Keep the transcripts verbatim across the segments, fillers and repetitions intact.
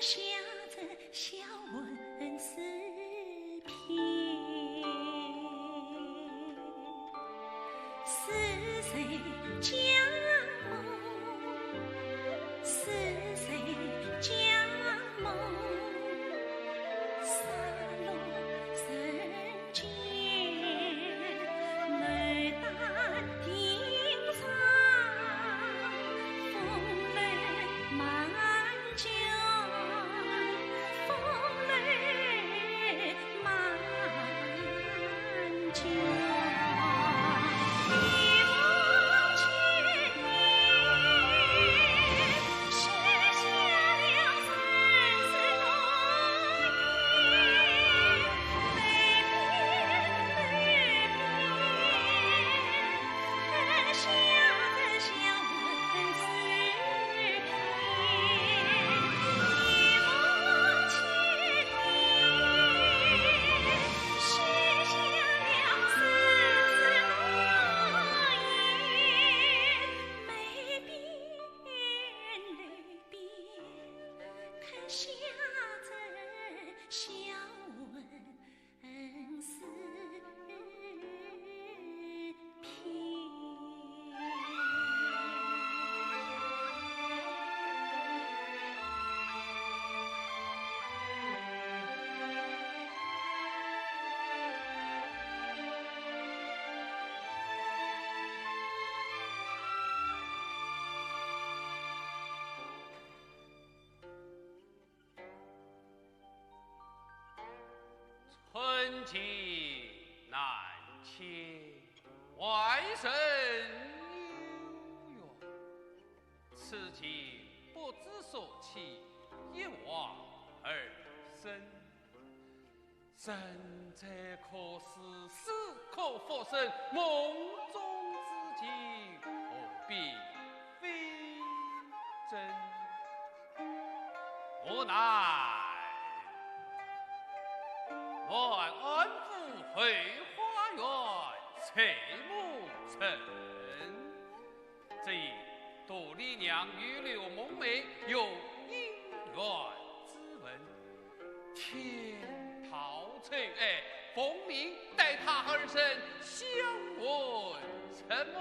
下这小文字篇，似水江梦，似水江梦，洒落人间。 牡丹亭上，风流满江，风流满江。一梦千年，许下了生死诺言。 春尽南迁，外人有怨。此情不知所起，一往而深。人在可思，思可复生，梦中之情，何必费真？ 无奈，南安府后花园，翠幕成。只因独丽娘与柳梦梅有姻缘之文，天桃宠爱，奉命带她二人相会成盟。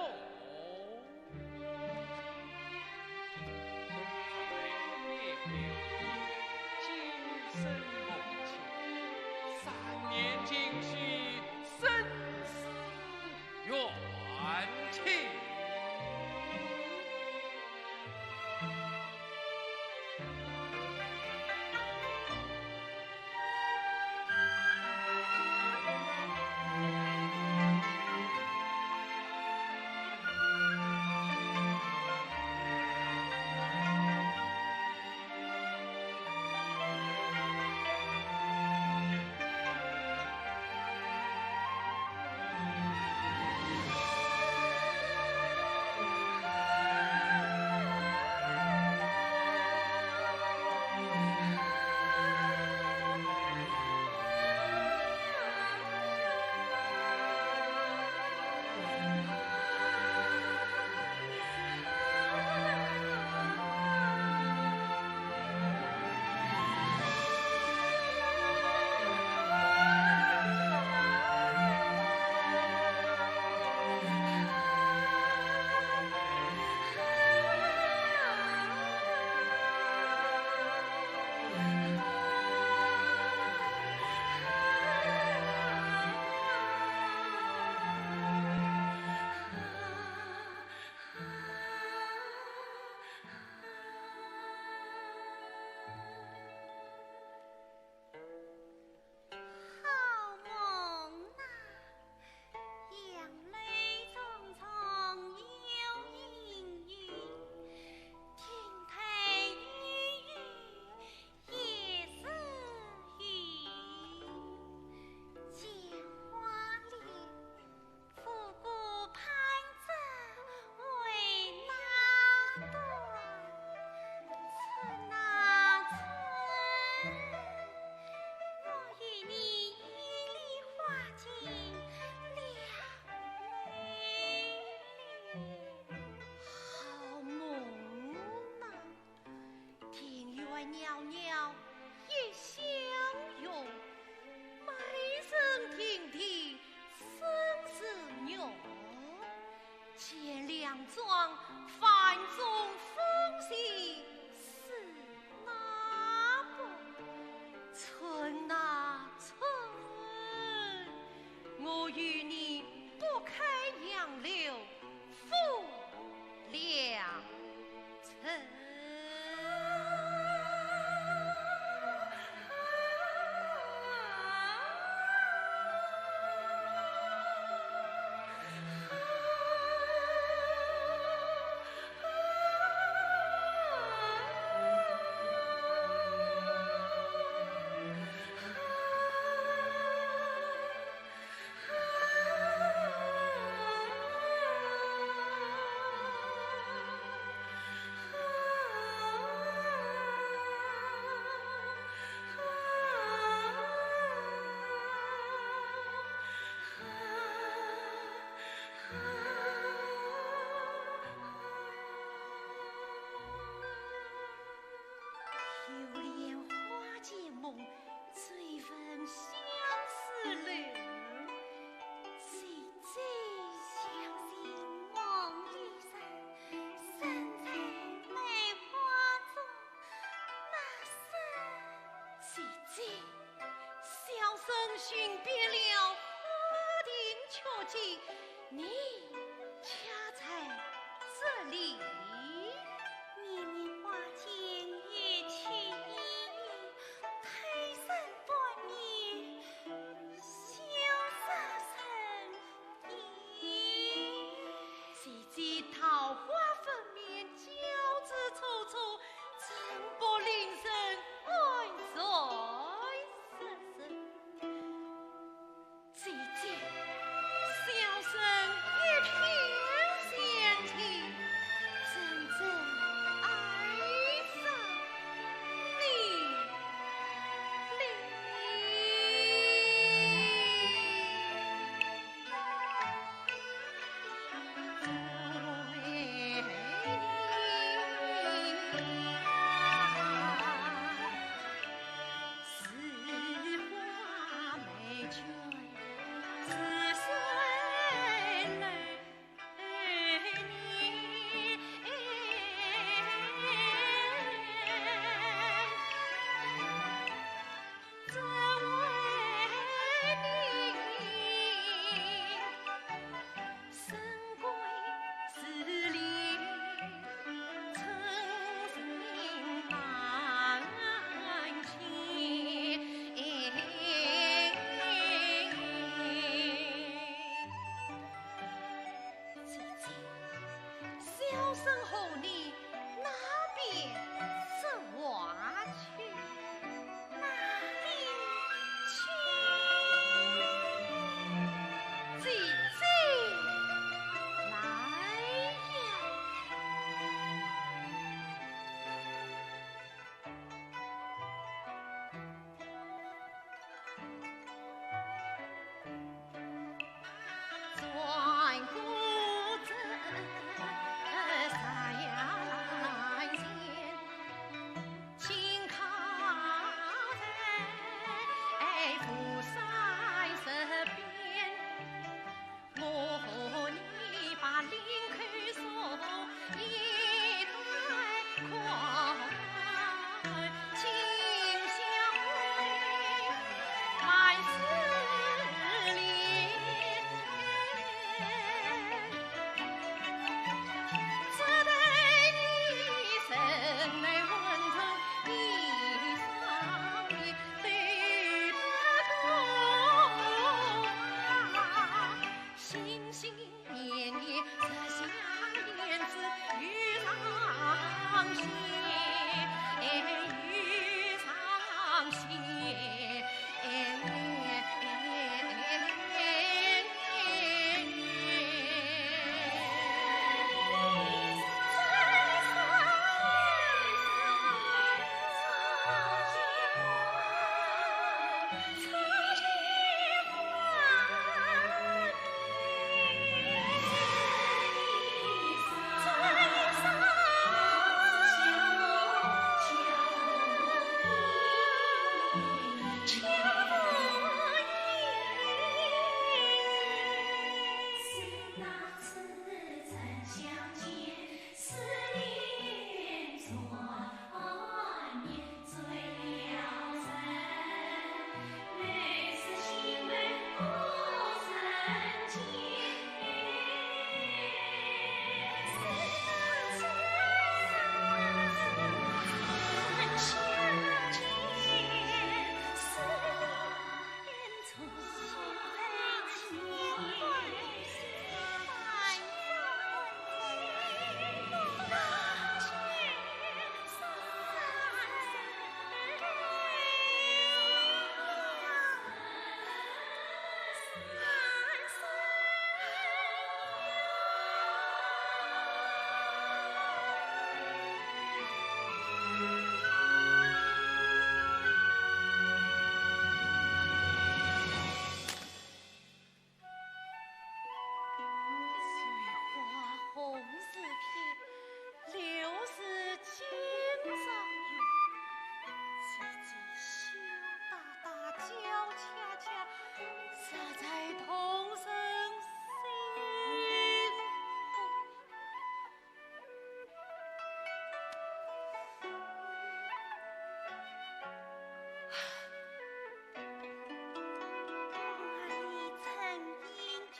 好梦啊，杨柳丛中又映月，亭台玉宇夜似云。江花柳， 复古攀折为哪端？春啊春，我与你一粒花径两流。好梦啊， 庭院袅袅与你不开杨柳，负良辰。又怜花渐梦， 醉问相思楼。姐姐，小生王玉山，身在梅花中，那身……姐姐，小生寻遍了花亭绝迹，你 恰在这里。年年花间月缺衣，推身半倚，羞洒成疾。姐姐桃花粉面，娇姿楚楚，怎不令人爱在深深？ 姐姐，小生一片闲情，怎恰恰是在同人心。我一曾厌倦，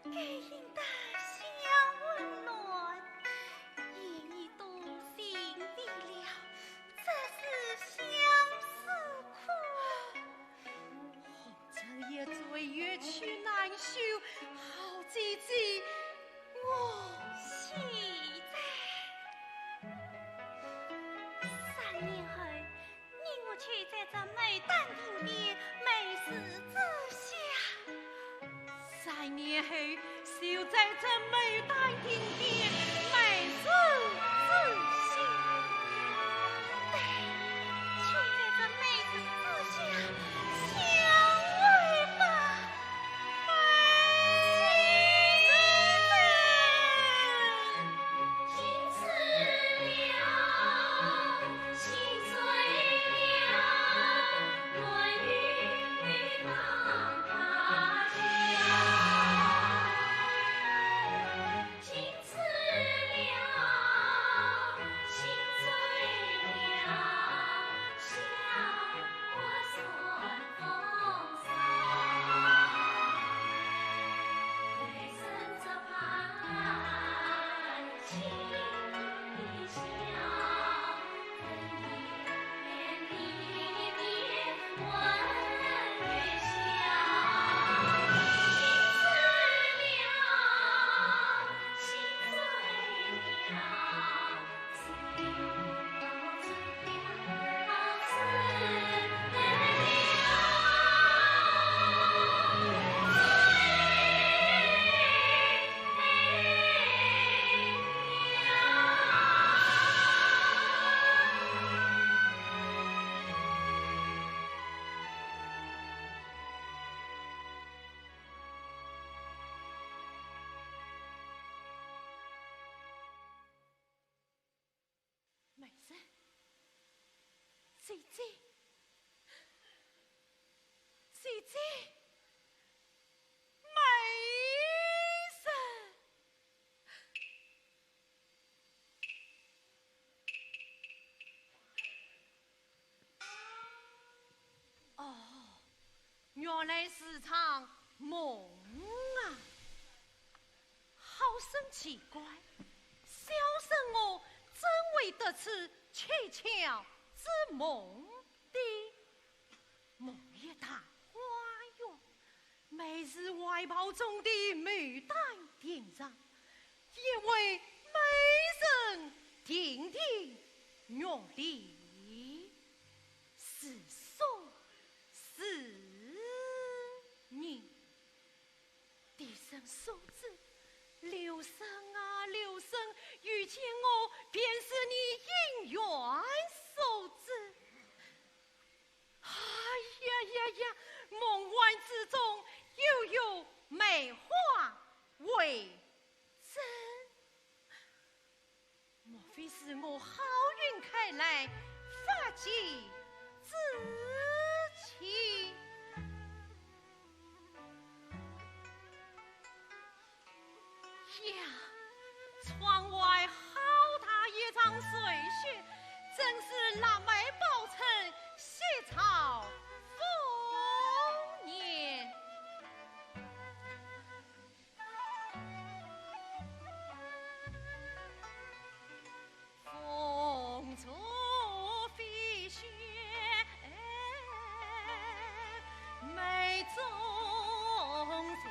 该应得享温暖，现已多心未了，只是相思苦。 红尘一醉，月去难休，好姐姐，我……喜在。三年后，你我就在这牡丹亭边美人之下。三年后，就在这牡丹亭边美人之下。对，就在这美人之下。 相会吧，美人。美人，姐姐，姐姐，美人。 哦，原来是场梦啊！好生奇怪，小生我怎会得此蹊跷之梦的？ 梦一大花园，美如怀抱中的牡丹亭上，一位美人亭亭玉立，似松似影。低声诉之，留声啊留声，遇见我便是你姻缘所致。 哎呀呀呀，梦幻之中又有梅花为证，莫非是我好运开来，发迹之期？ 呀，窗外好大一场瑞雪，真是腊梅报春，喜兆丰年。 风中飞雪，梅中情。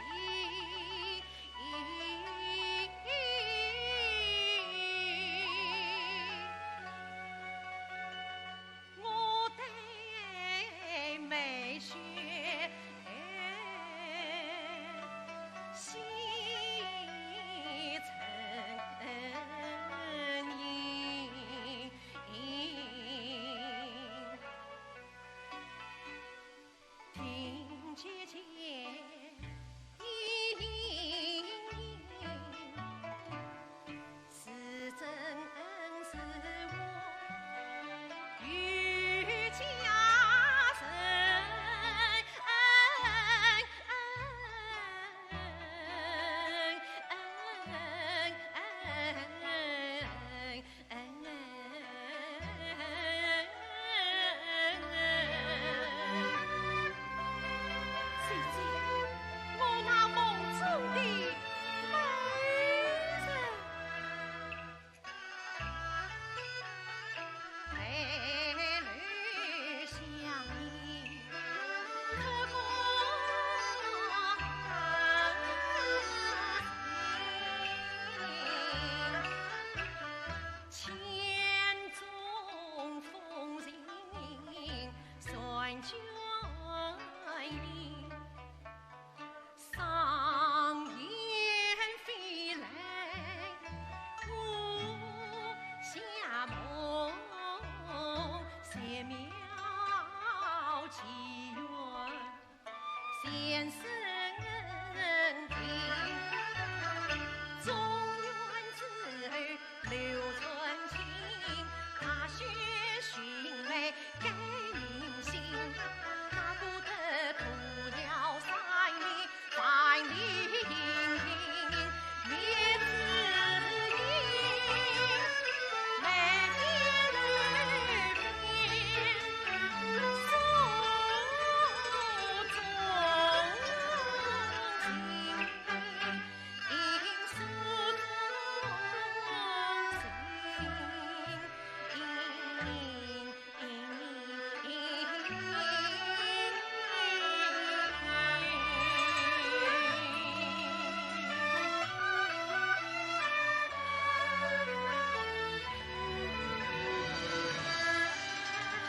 我对梅雪 心存意。听姐姐，是真是妄，有佳人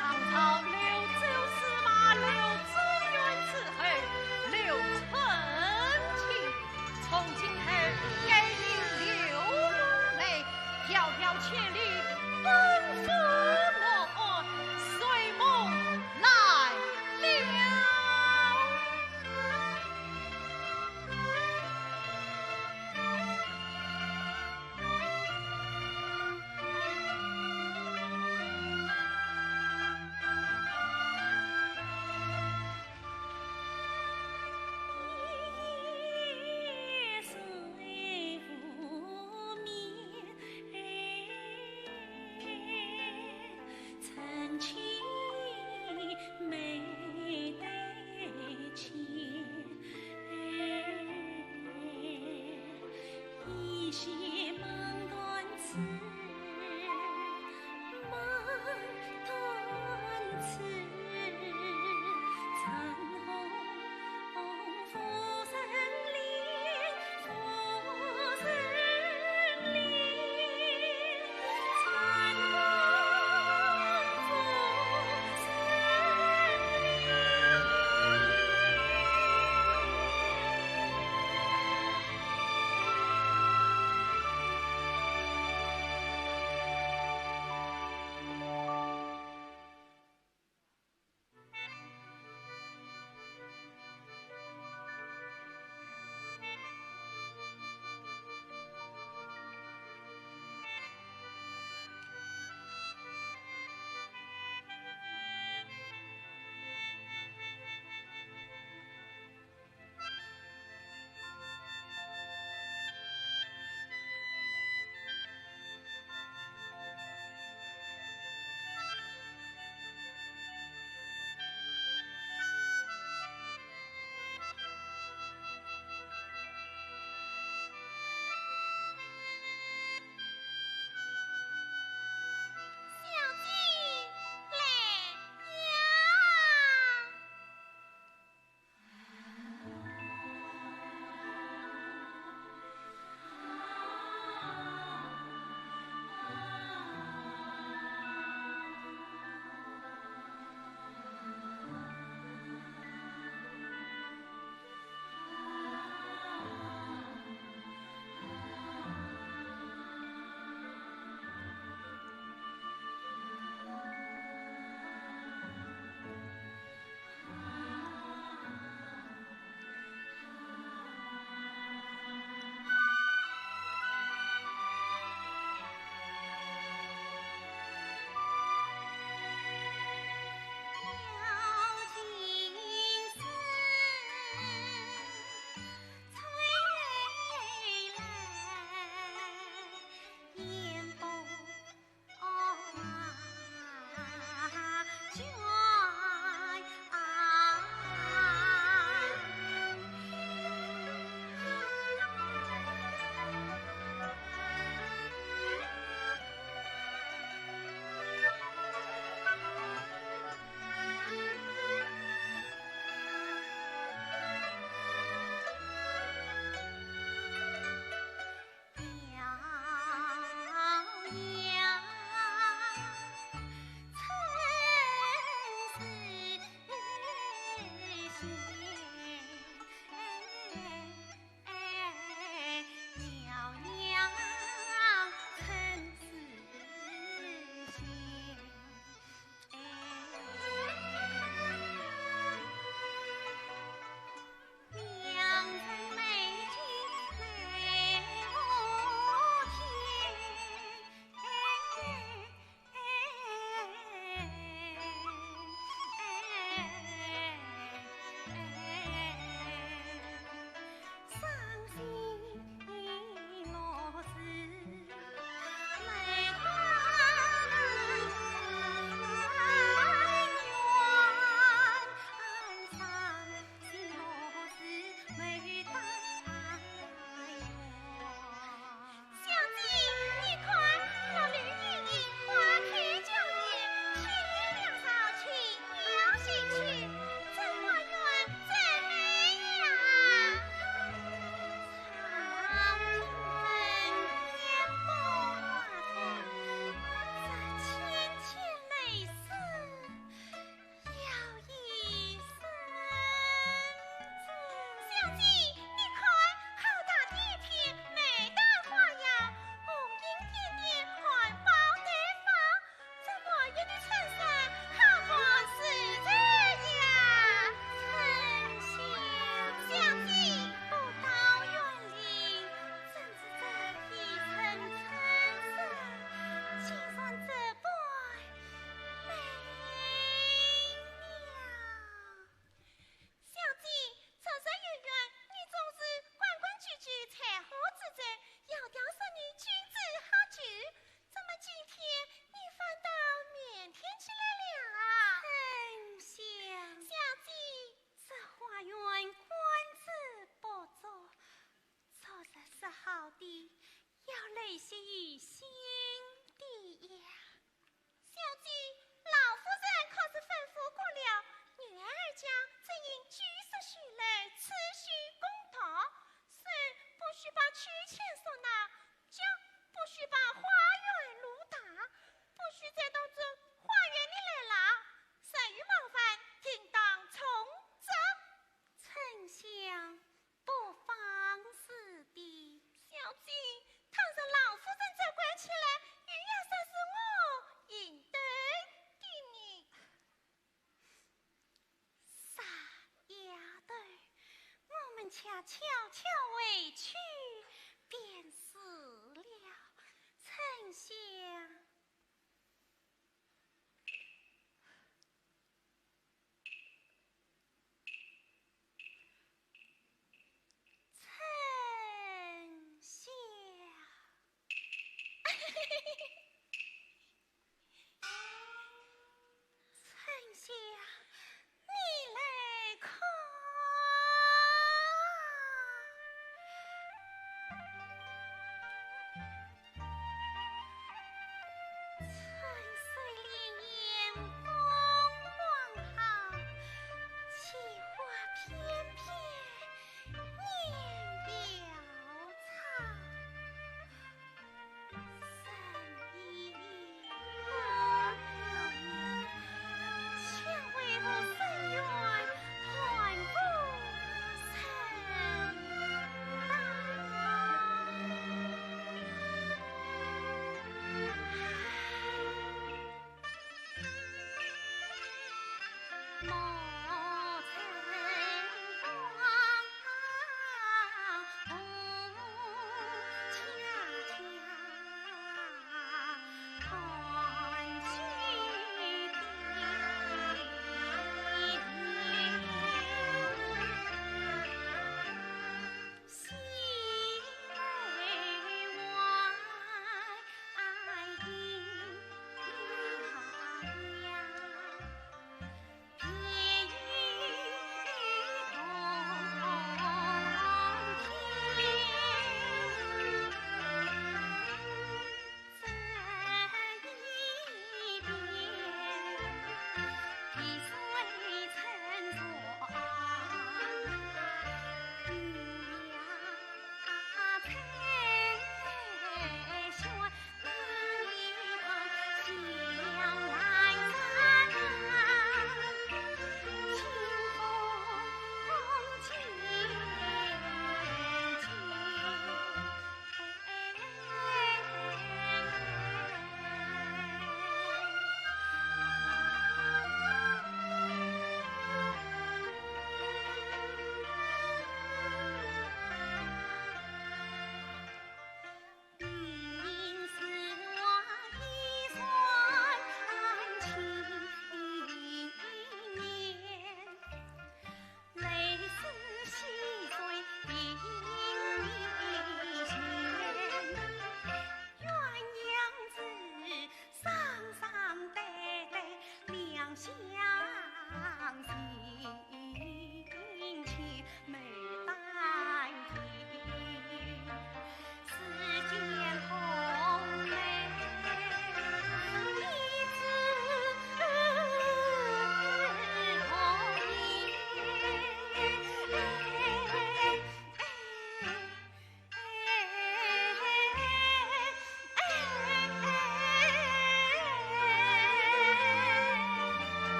唐朝柳州司马柳宗元之后，柳春青，从今后改名柳梦梅，迢迢千里奔赴南安，随梦来了。记于心底呀。小姐，老夫人可是吩咐过了，女儿家只因拘束许来，此事公道，手不许把秋千说那，脚不许把花园路踏，不许再到这花园里来了，再有冒犯，定当从责。 丞相，不妨事的。小姐，倘若老夫人责怪起来，又要说是我引得的呢。傻丫头，我们且悄悄回去便是了。丞相。 丞相。丞相，你来看。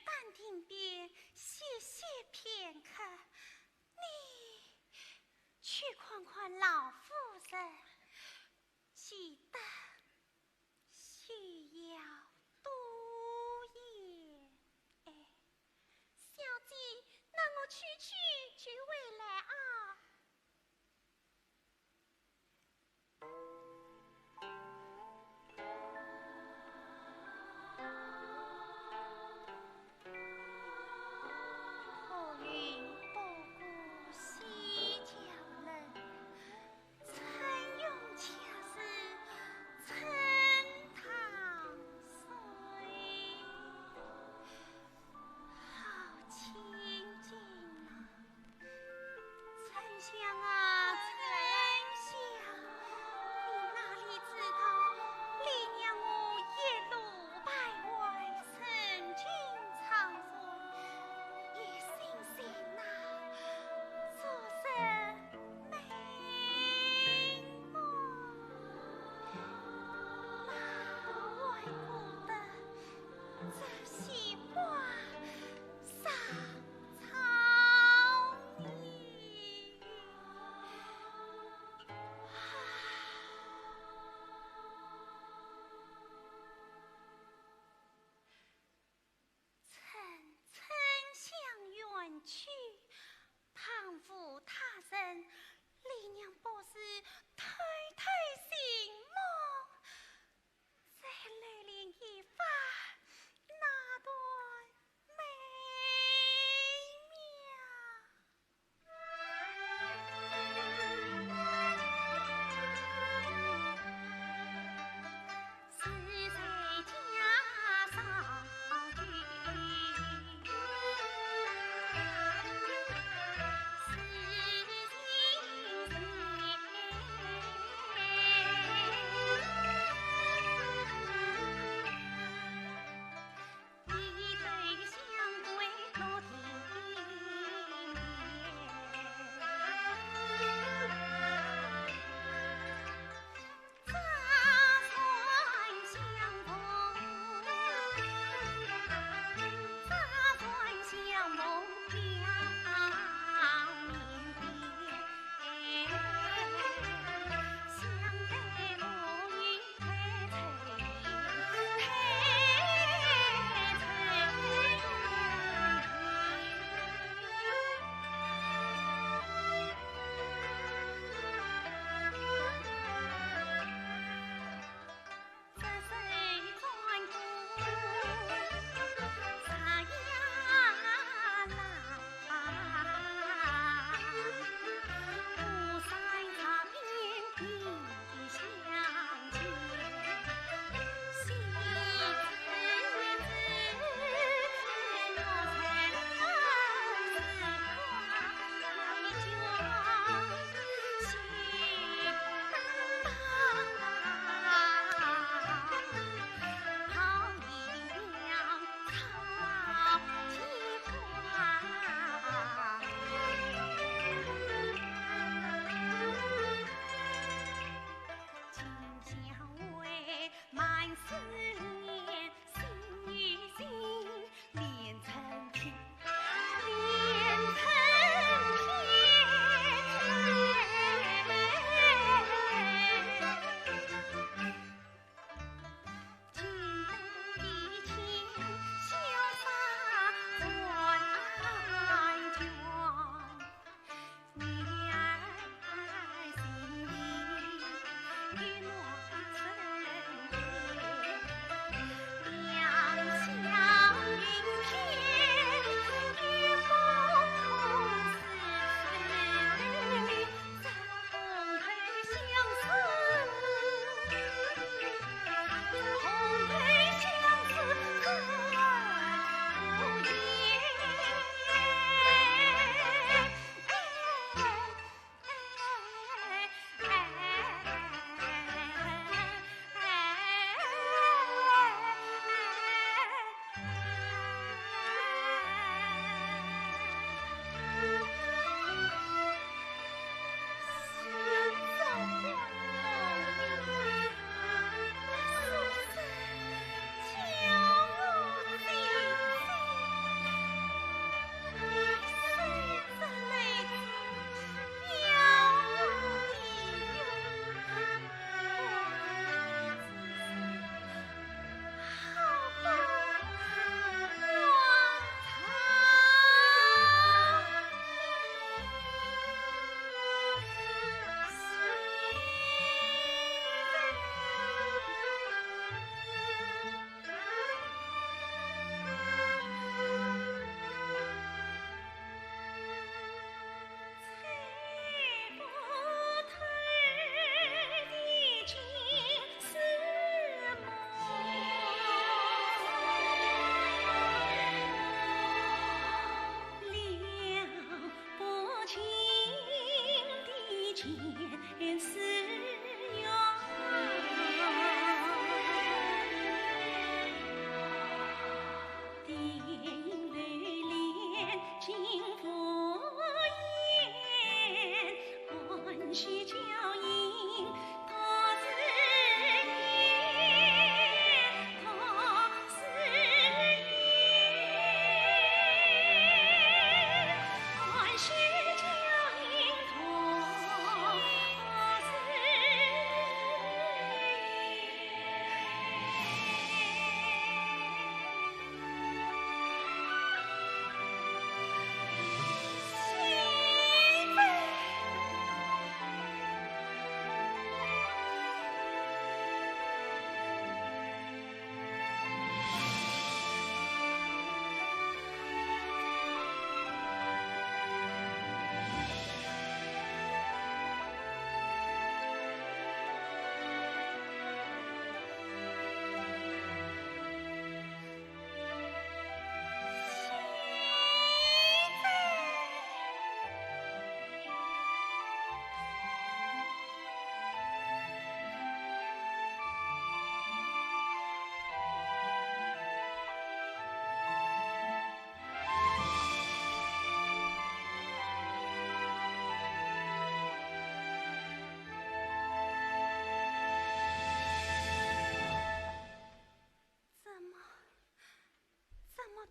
丹亭边歇息片刻，你去看看老夫人，记得需要多言。哎，小姐，那我去去就回来啊。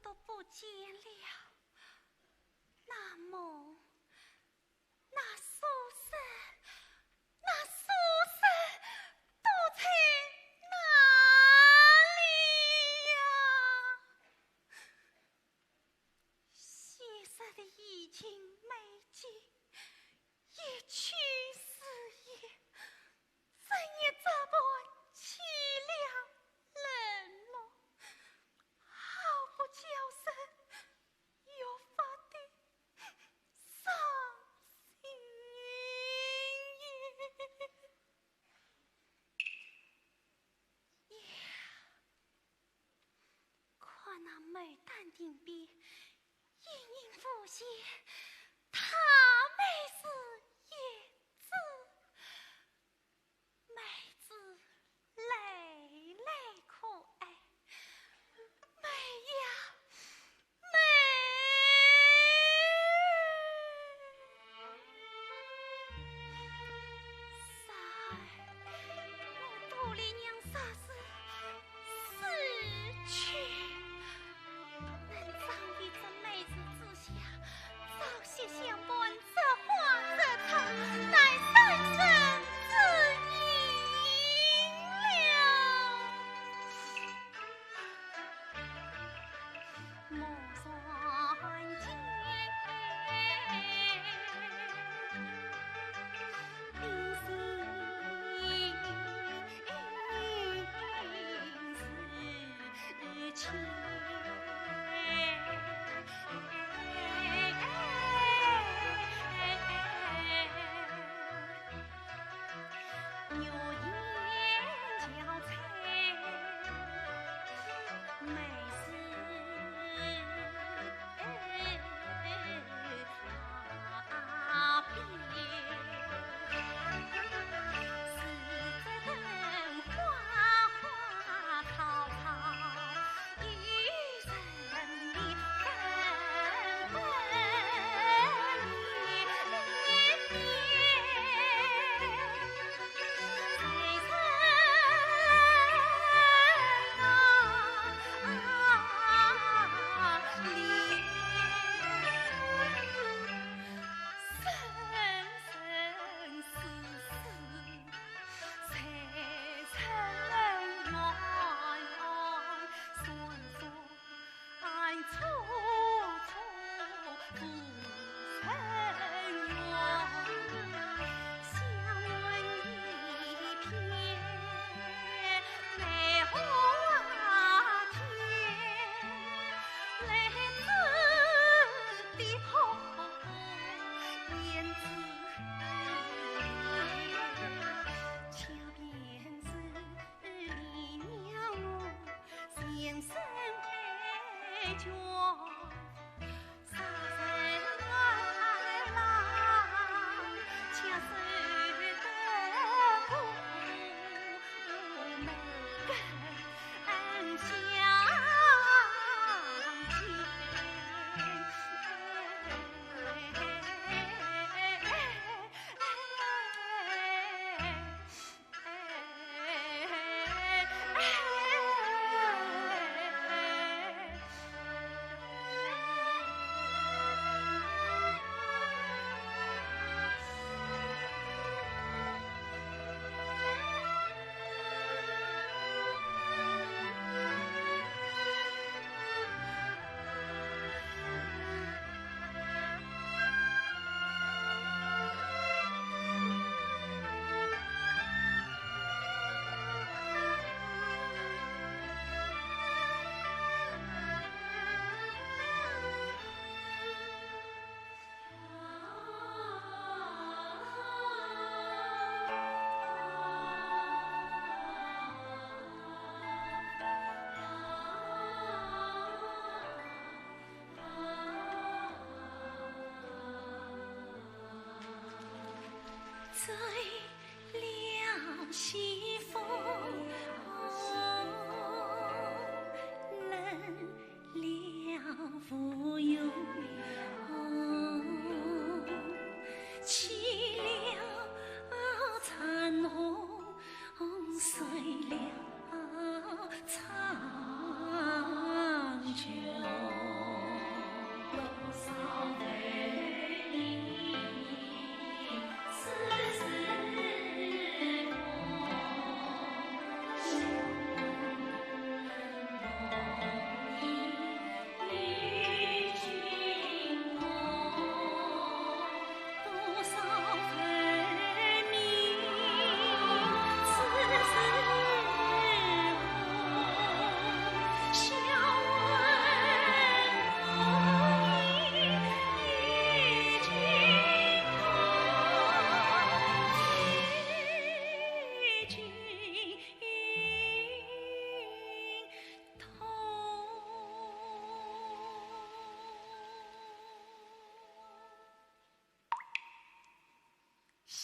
都不见了。那么，那书生，那书生都在哪里呀？昔日的移情美景，一去是一，怎也这般凄凉冷落，好不叫人越发的伤心也。呀，看那牡丹亭边，莺莺呼唤，她美是胭脂，妹子泪泪可爱。妹呀，妹！三儿，我独立娘实是死去，能葬于这梅树之下，朝夕相伴，这花这草，乃三生之命了。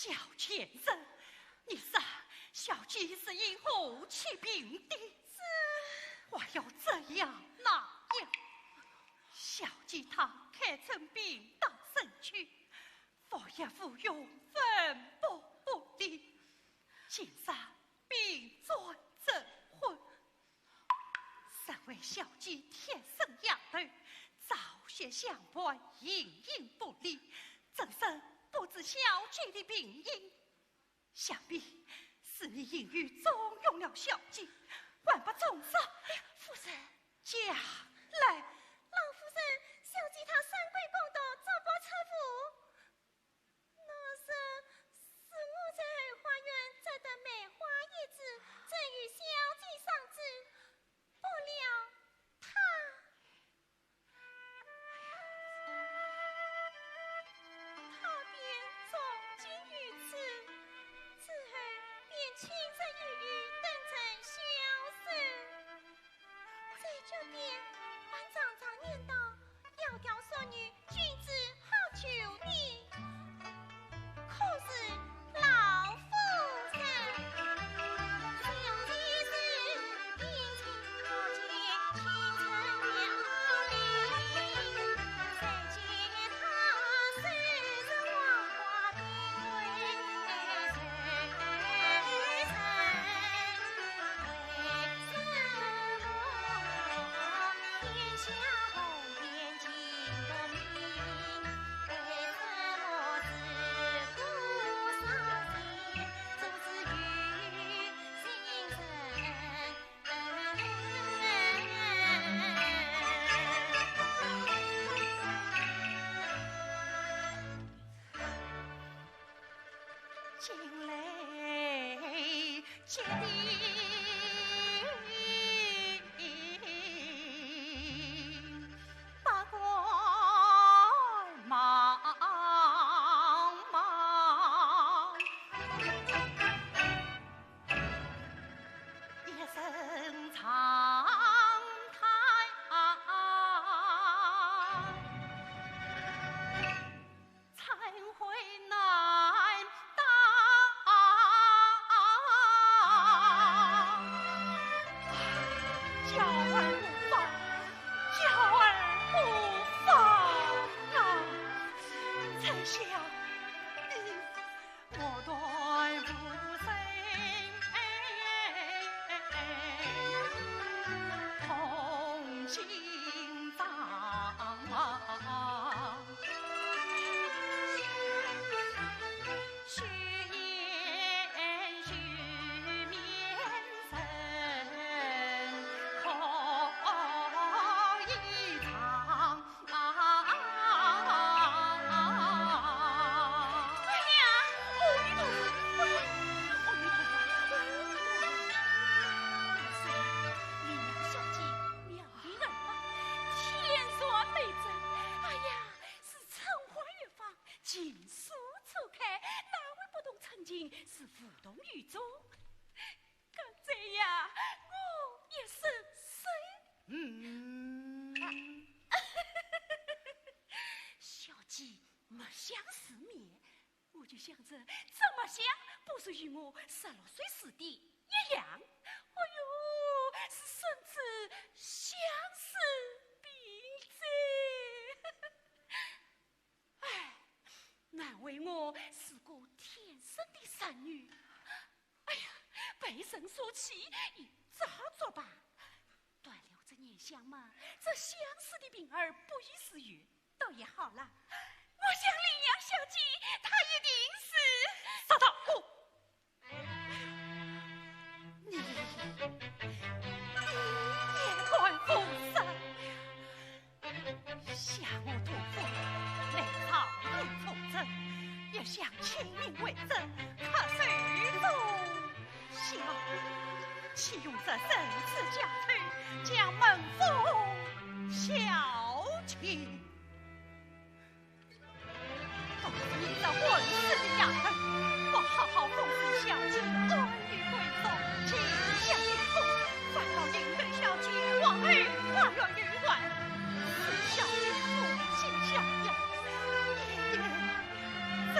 姚建生，你说小姐是因何起病的？是。还要这样那样，小姐她开春病到深秋，服药服用，寸步不离，今日病转症昏。 身为小姐贴身丫头，朝夕相伴，形影不离，怎生不知小姐的病因？想必是你行医纵容了小姐，还不重赏。夫人，讲来。老夫人，小姐她三跪九叩，终不出府。 那日是我在后花园摘得梅花一枝，赠与小姐赏之，不料她，她便中箭于此，之后便轻声细语等在小生。 在酒店，还常常念叨窈窕淑女，君子好逑呢。可是老夫人，小姐是病情不见，青春了的，谁见她手执黄花并未曾 惊雷接地，八怪茫茫。 一声长叹，才会难当。娇儿无妨，娇儿无妨啊！丞相，你 我断无声同情长。虚言虚面人可以藏。 啊！哎呀，阿弥陀佛，阿弥陀佛，阿弥陀佛！林小姐妙龄而亡，天然美貌，哎呀，是春花一方，尽数初开，哪位不动春情，是无动于衷。 刚才呀，我也是说，嗯。小姐貌相似面，我就想着这貌相不是与我十六岁时的一样。哎呦，是孙子相思病哉。 唉，难为我是个天生的剩女。哎呀，被人所弃，也早作罢。断了这念想嘛，这相思的病儿不医自愈，倒也好了。我想林小姐，她一定是……稍等，我 你，你也敢胡说！想我杜甫来朝廷从政，一向清明为政，恪守忠孝，岂用这人世佳丑将门风小觑？ 都是你这混世的丫头，不好好奉侍小姐，安于闺中，尽享清福，反倒引得小姐往后花容月貌，使小姐负心下药，一言成病。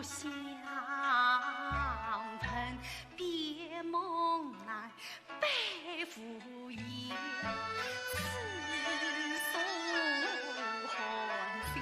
相闻别梦难，背负一世所寒心。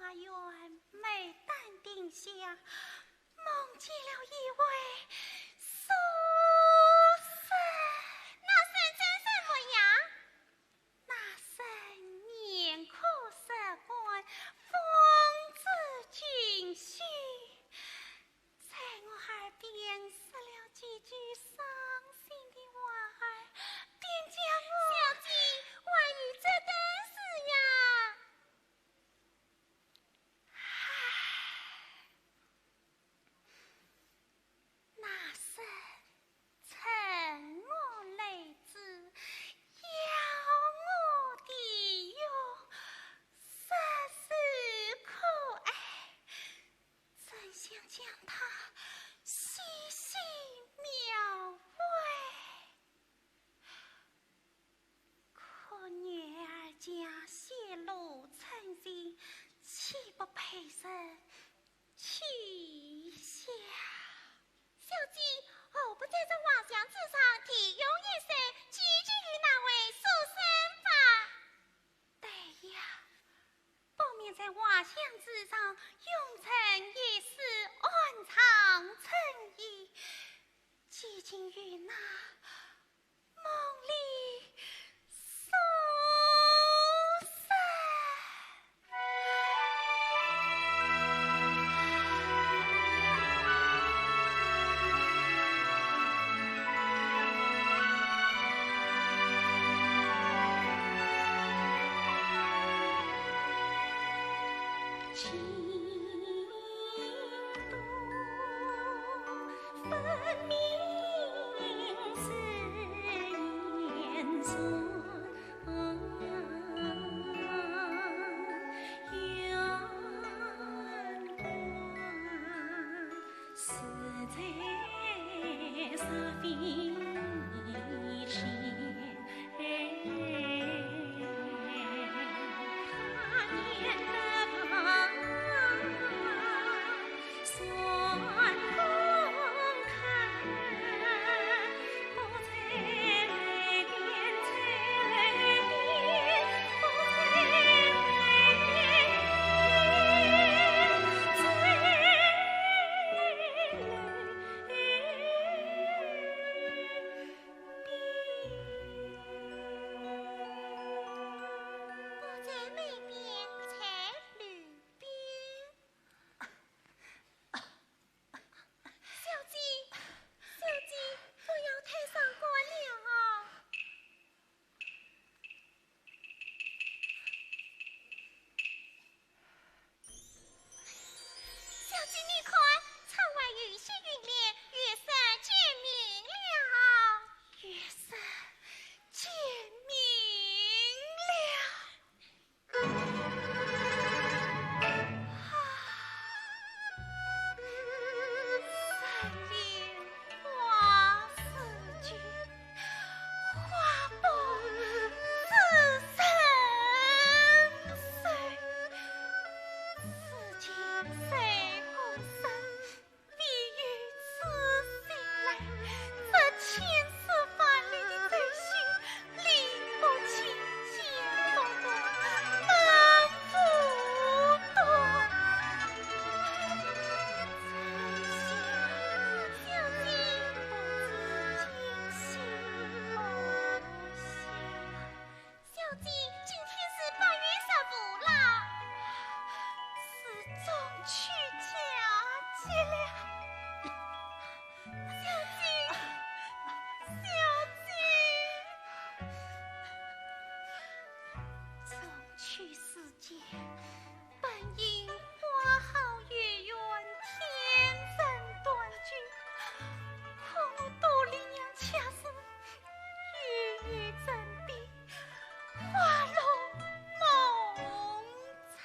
花园牡丹亭下，梦见了一位书生。那生长什么样？那生面孔色滑，风姿俊秀，在我耳边说了几句伤心的话儿，便将我……小姐，还有这等事呀？唉，那生 趁我泪珠，要我的容，实是可爱，真想将她细细描绘。可女儿家泄露春情，岂不被人取笑？ 小姐，何不在这画像之上题用一首，寄寄与那位书生吧？对呀，不免在画像之上用成一首，暗藏春意，寄寄与那 梦里书生。小姐，小姐，不要太伤感了啊。小姐，你看，窗外有些云联，月色渐明了。月色渐明了。 啊，人怜花似锦，花不似人寿。此情谁可忍？ 必有痴心来，这千丝万缕的追寻，理不清，情不断，本不断。小姐，不知今夕何夕。 小姐，今天是八月十五了，是中秋佳节了。小姐，小姐，中秋时节， 本应花好月圆，天人团聚，可我独立娘家时，月夜枕边，花落梦长。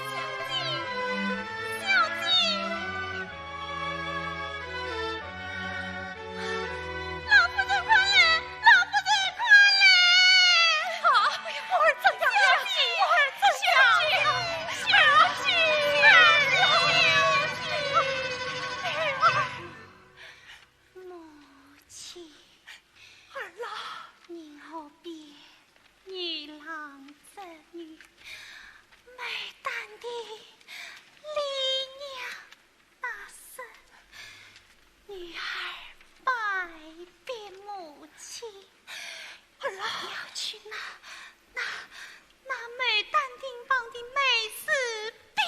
小姐，小姐，老夫人快来，老夫人快来！啊，我儿怎样了？小姐，我儿怎样了？小姐，小姐，小姐，女儿。母亲。儿啊。你何必 一郎执女，牡丹亭李娘那日，女儿拜别母亲，儿啊，要去拿，拿，拿牡丹亭旁的梅子编，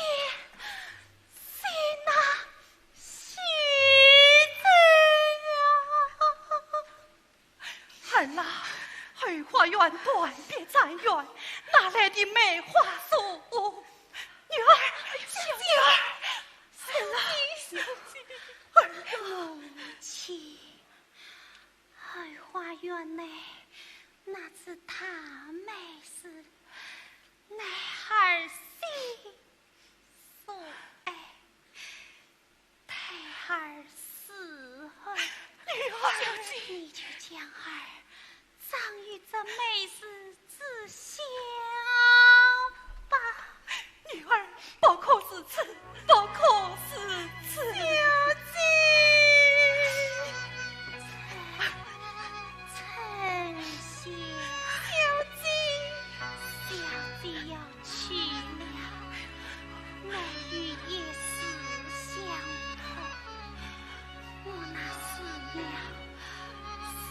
写那 喜字呀。儿啊，后花园断壁残垣，哪来的梅花树？女儿，小姐，儿啊，小姐，儿啊。母亲，后花园内那枝大梅树，乃儿心所爱。 待儿死后，女儿，你就将儿葬于这梅树之下吧。女儿，不可如此，不可如此。小姐，春香。小姐，小姐要 去了，难与一世相逢。我那思念，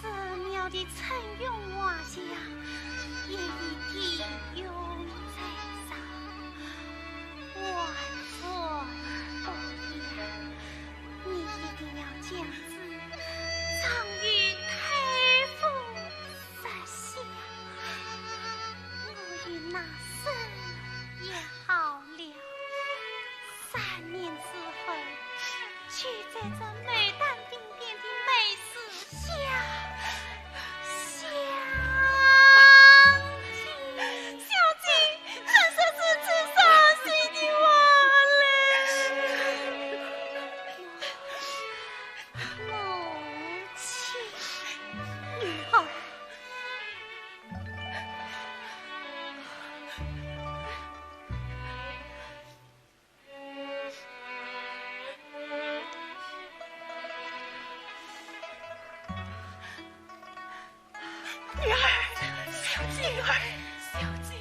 寺庙的春云画像，也已题咏在上，婉转不言。你一定要将之葬于太傅石下。我与那生也好了。三年之后，就在这牡丹亭边的梅树下相见。小姐，怎说出此伤心的话来？ 母亲。女儿。女儿，小姐，女儿，小姐。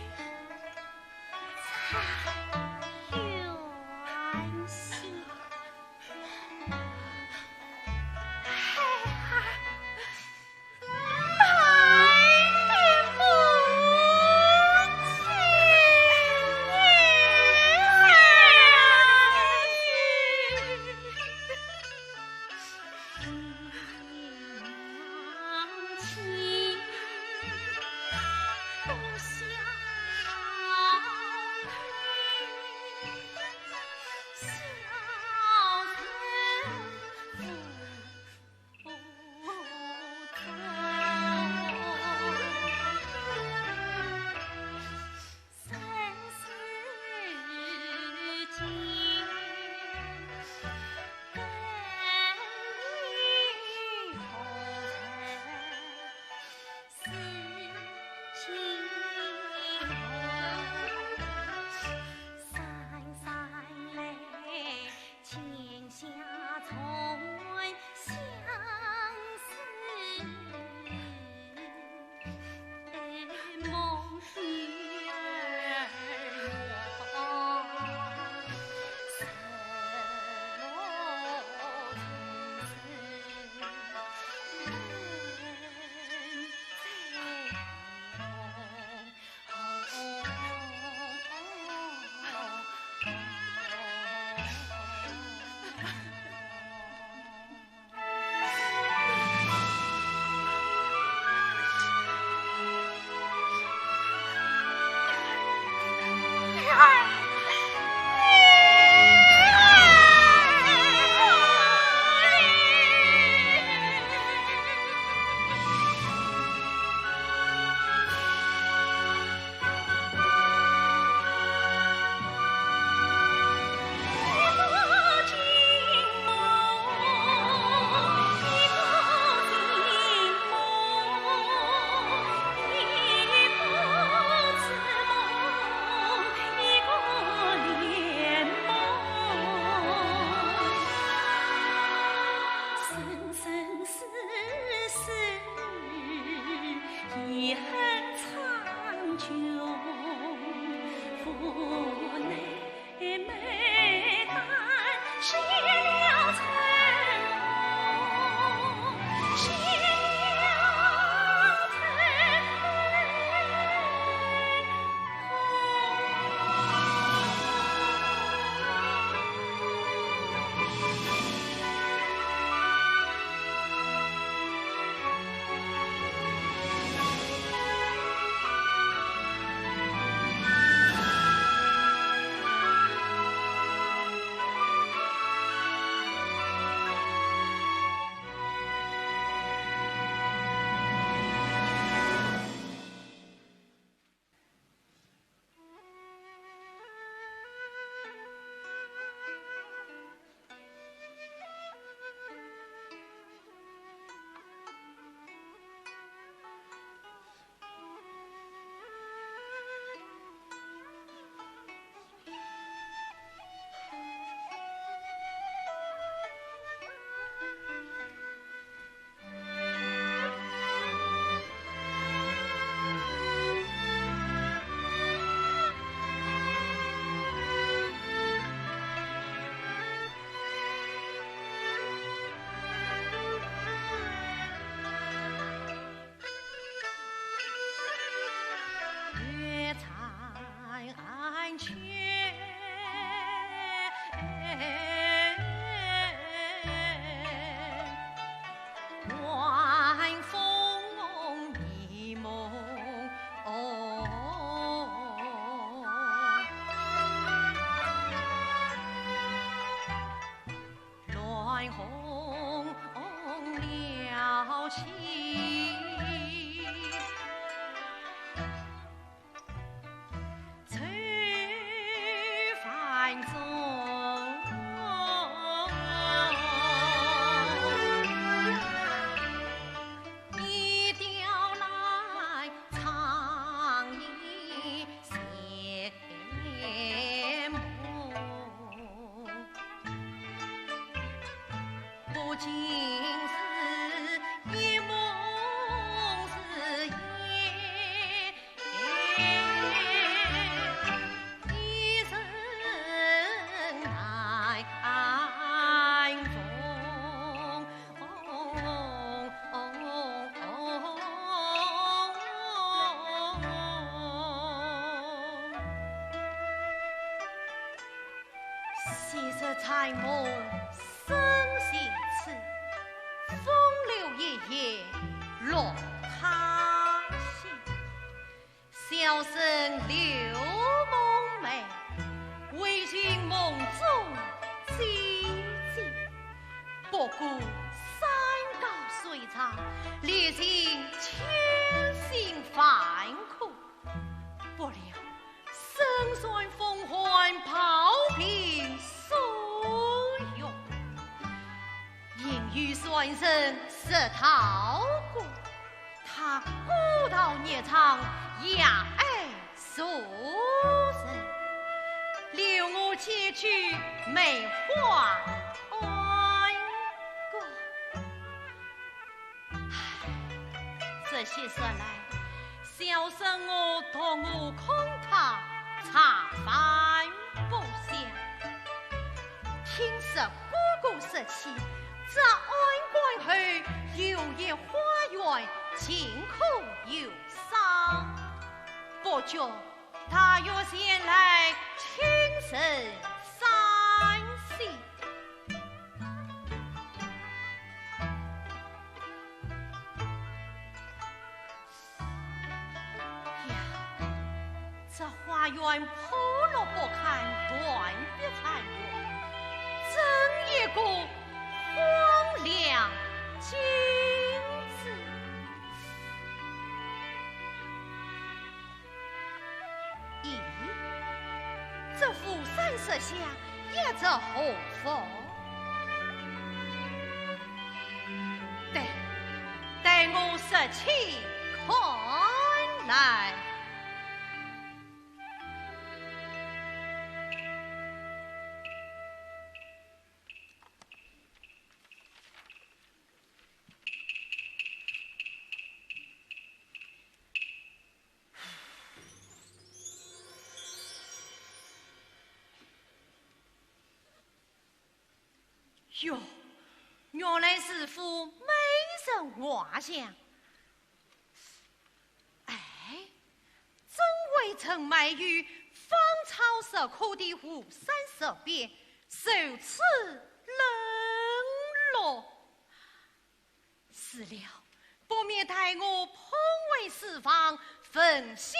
寒梦生醒处，风流一夜落他乡。小生柳梦梅，唯寻梦中姐姐。不过山高水长，历尽千辛万苦。 不料身穿风寒，抱病宿药，因遇山人识道观，他孤岛热肠，夜爱宿人，留我寄居梅花庵。 这些日来，小生我独舞空堂，茶饭不思。听说哥哥失亲，这庵观后有一花园，尽可游赏。不觉大雨前来，亲身赏析。 呀，这花园破落不堪，断壁残垣，真一个荒凉景致。 咦，这扶山石下有着何物？待，待我拾起看来。 哟，原来是幅美人画像。哎，怎会沉埋于芳草石刻的湖山石边，如此冷落？ 死了，不免待我捧回书房，焚香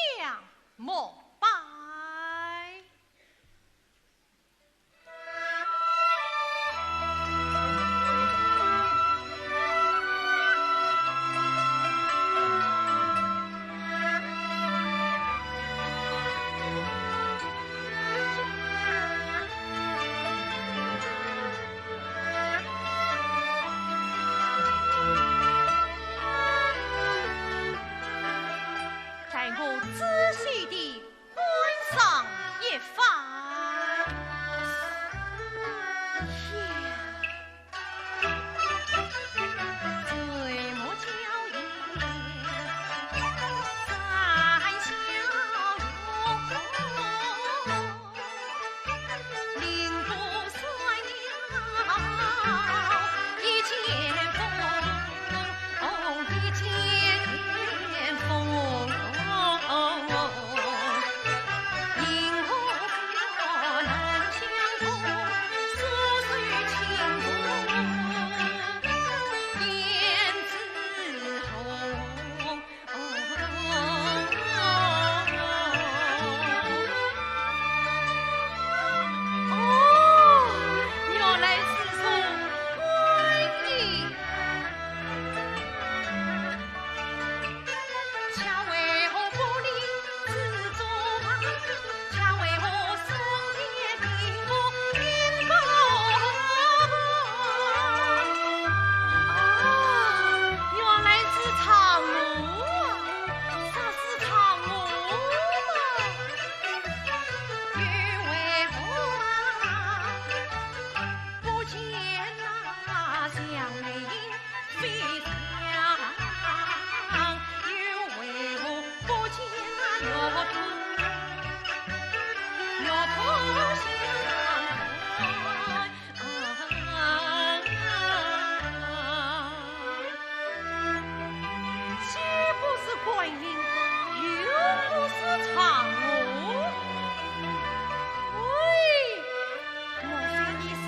膜拜。 待我仔细地观赏一番。呀，哦，原来是从观音。哦，原来是嫦娥啊，啥是嫦娥啊？既不是观音，又不是嫦娥。喂，莫非你是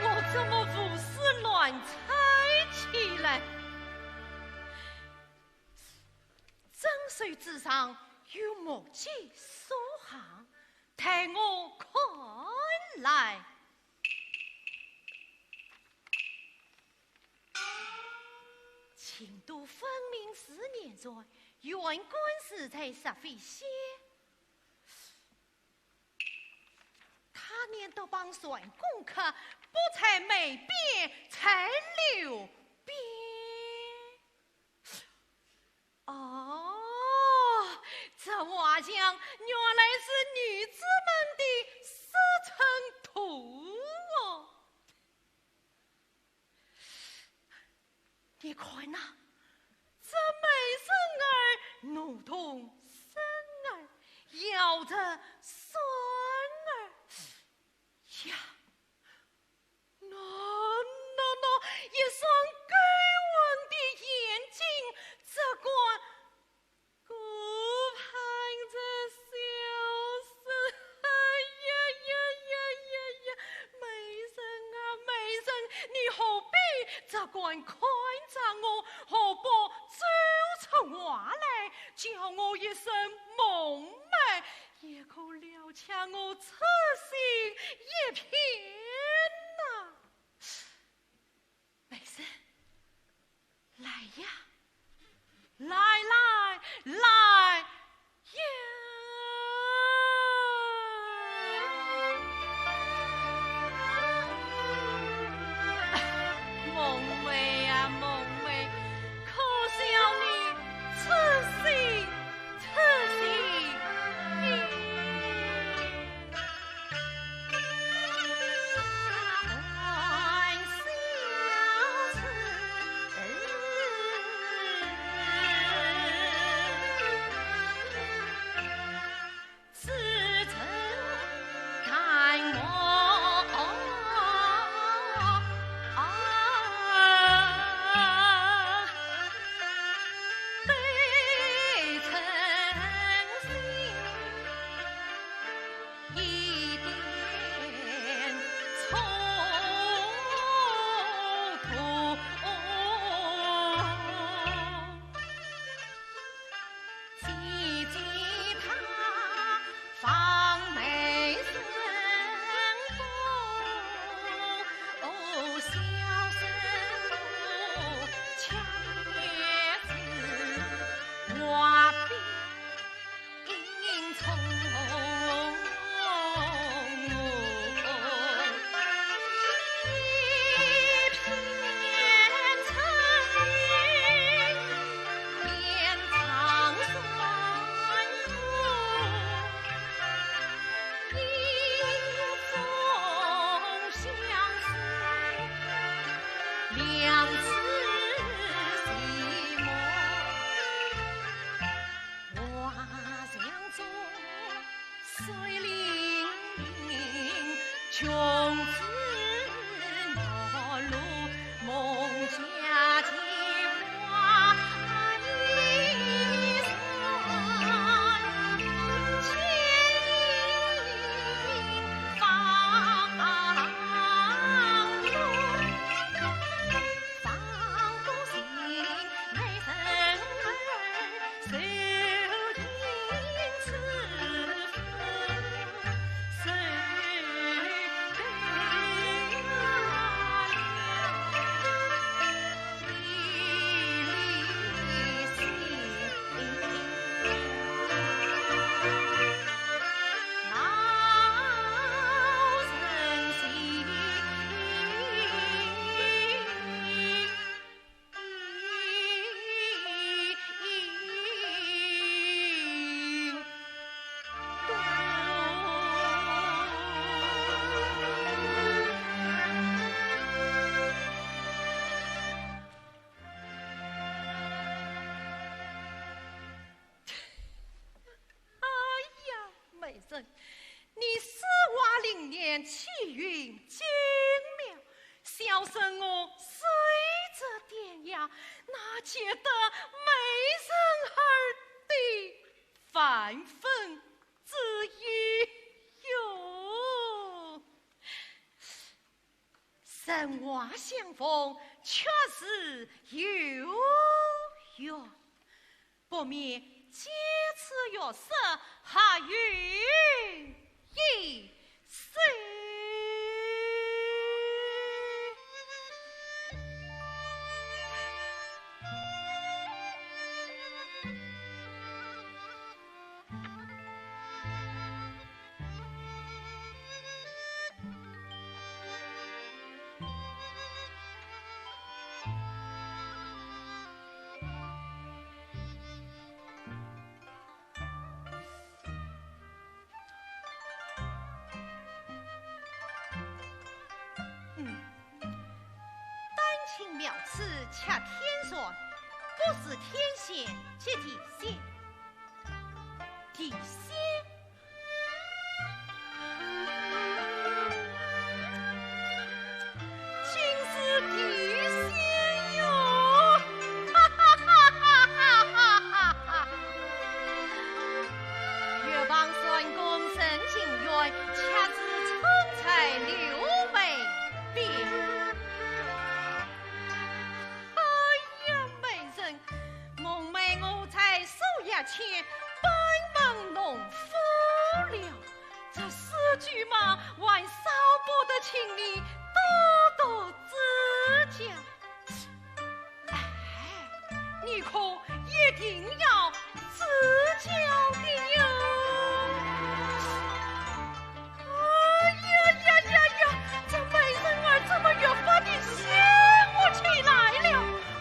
我怎么胡思乱猜起来？ 镇守之上有木屐所行，待我看来。秦都分明是严帅，原官是在石飞县。 他念读榜算功课，不在梅边，在柳边。哦，这画像原来是女子们的师承图哦。 你看呐，这美人儿、奴童生儿、夭折孙儿呀，那，那，那一双勾魂的眼睛，这官 顾盼这小生，哎呀呀呀呀呀！美人啊，美人，你何必这般看着我？何不走出画来，叫我一声蒙昧，也可了却我痴心一片呐。 美人，来呀，来，来，来呀！梦梅呀，梦梅，可笑你痴心 痴心。你诗画灵验，气韵精妙，小生我虽则典雅，哪及得美人儿的万分之一哟。人画相逢，却是有缘。 不免借此月色，合影一生。嗯，丹青描此恰天然，不似天仙即地仙。地仙？ 竟是地仙哟！哈哈哈哈哈哈！越王孙公沈景远，恰是春才刘备。哎呀，美人，梦寐我在树叶间，班门弄斧了。 这诗句嘛，还少不得请你多多指教。哎，你可一定要指教的哟。哎呀呀呀呀，这美人儿怎么越发的仙乎起来了？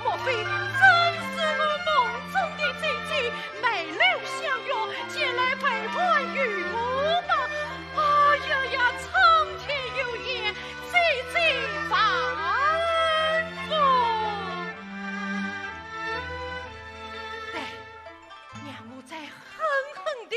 莫非真是我梦中的姐姐？ 梅柳香月，前来陪伴于我吧。哎呀呀，苍天有眼，姐姐万福。对，让我再狠狠地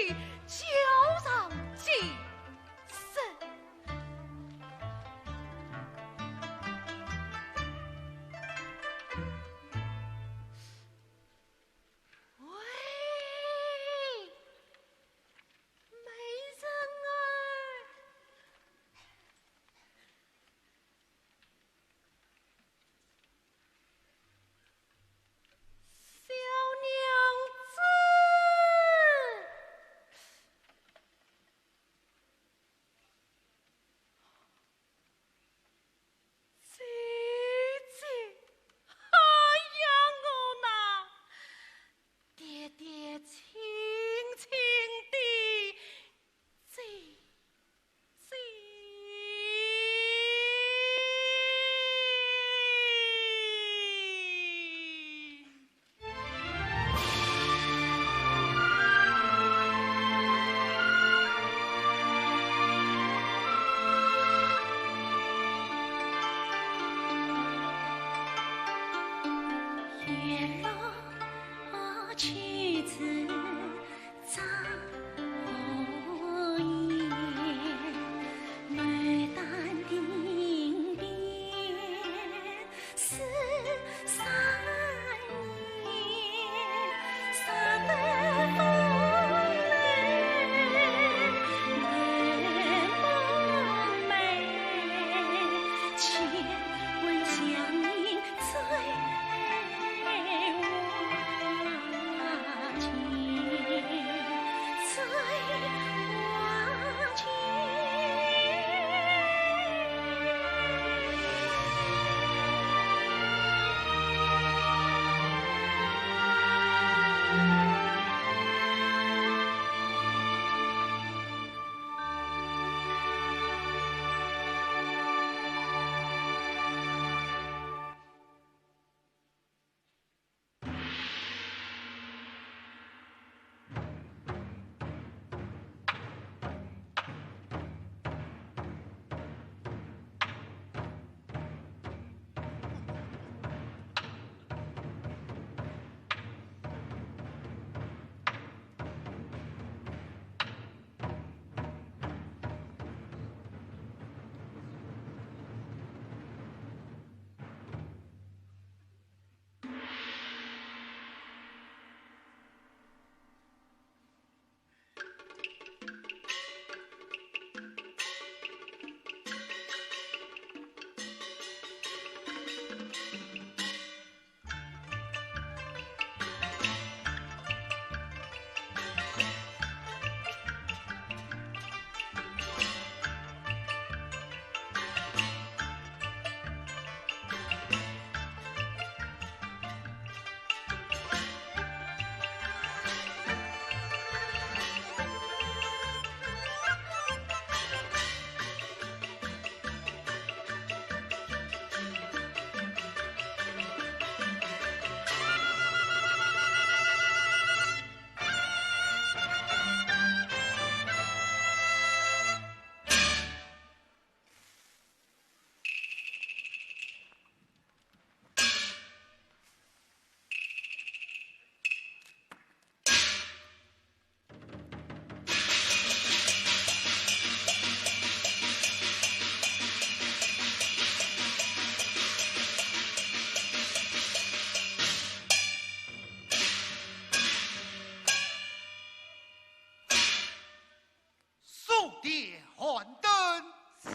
点寒灯知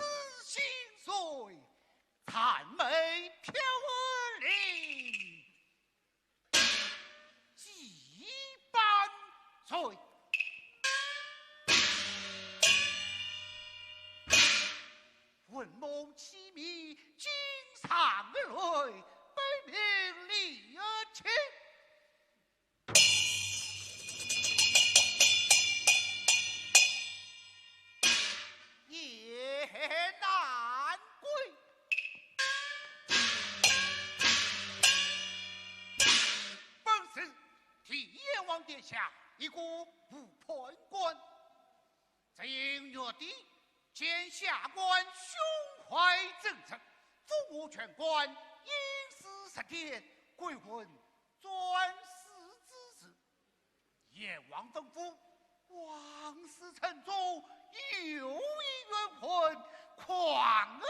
今岁，残梅飘零几般醉。 魂梦凄迷今常泪，悲鸣离情夜难归。本是替阎王殿下一个副判官， 只因玉帝见下官胸怀政策，富我权官，因私入殿，贵问专司之事。阎王吩咐，王司城中有一冤魂，狂似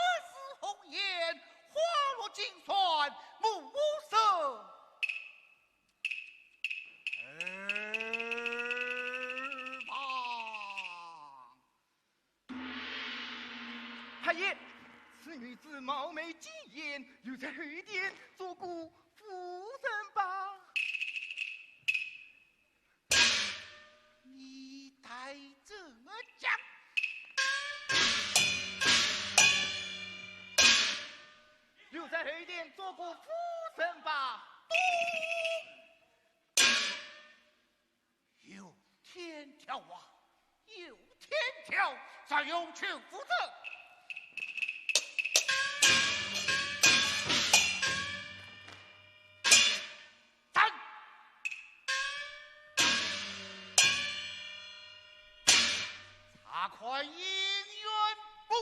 鸿雁，花落金山，目色而亡。 太爷，此女子貌美惊艳，留在后殿做个妇人吧。你待怎么讲？ 留在后殿做个妇人吧。有天条啊，有天条，谁用去负责？站！查看应冤簿。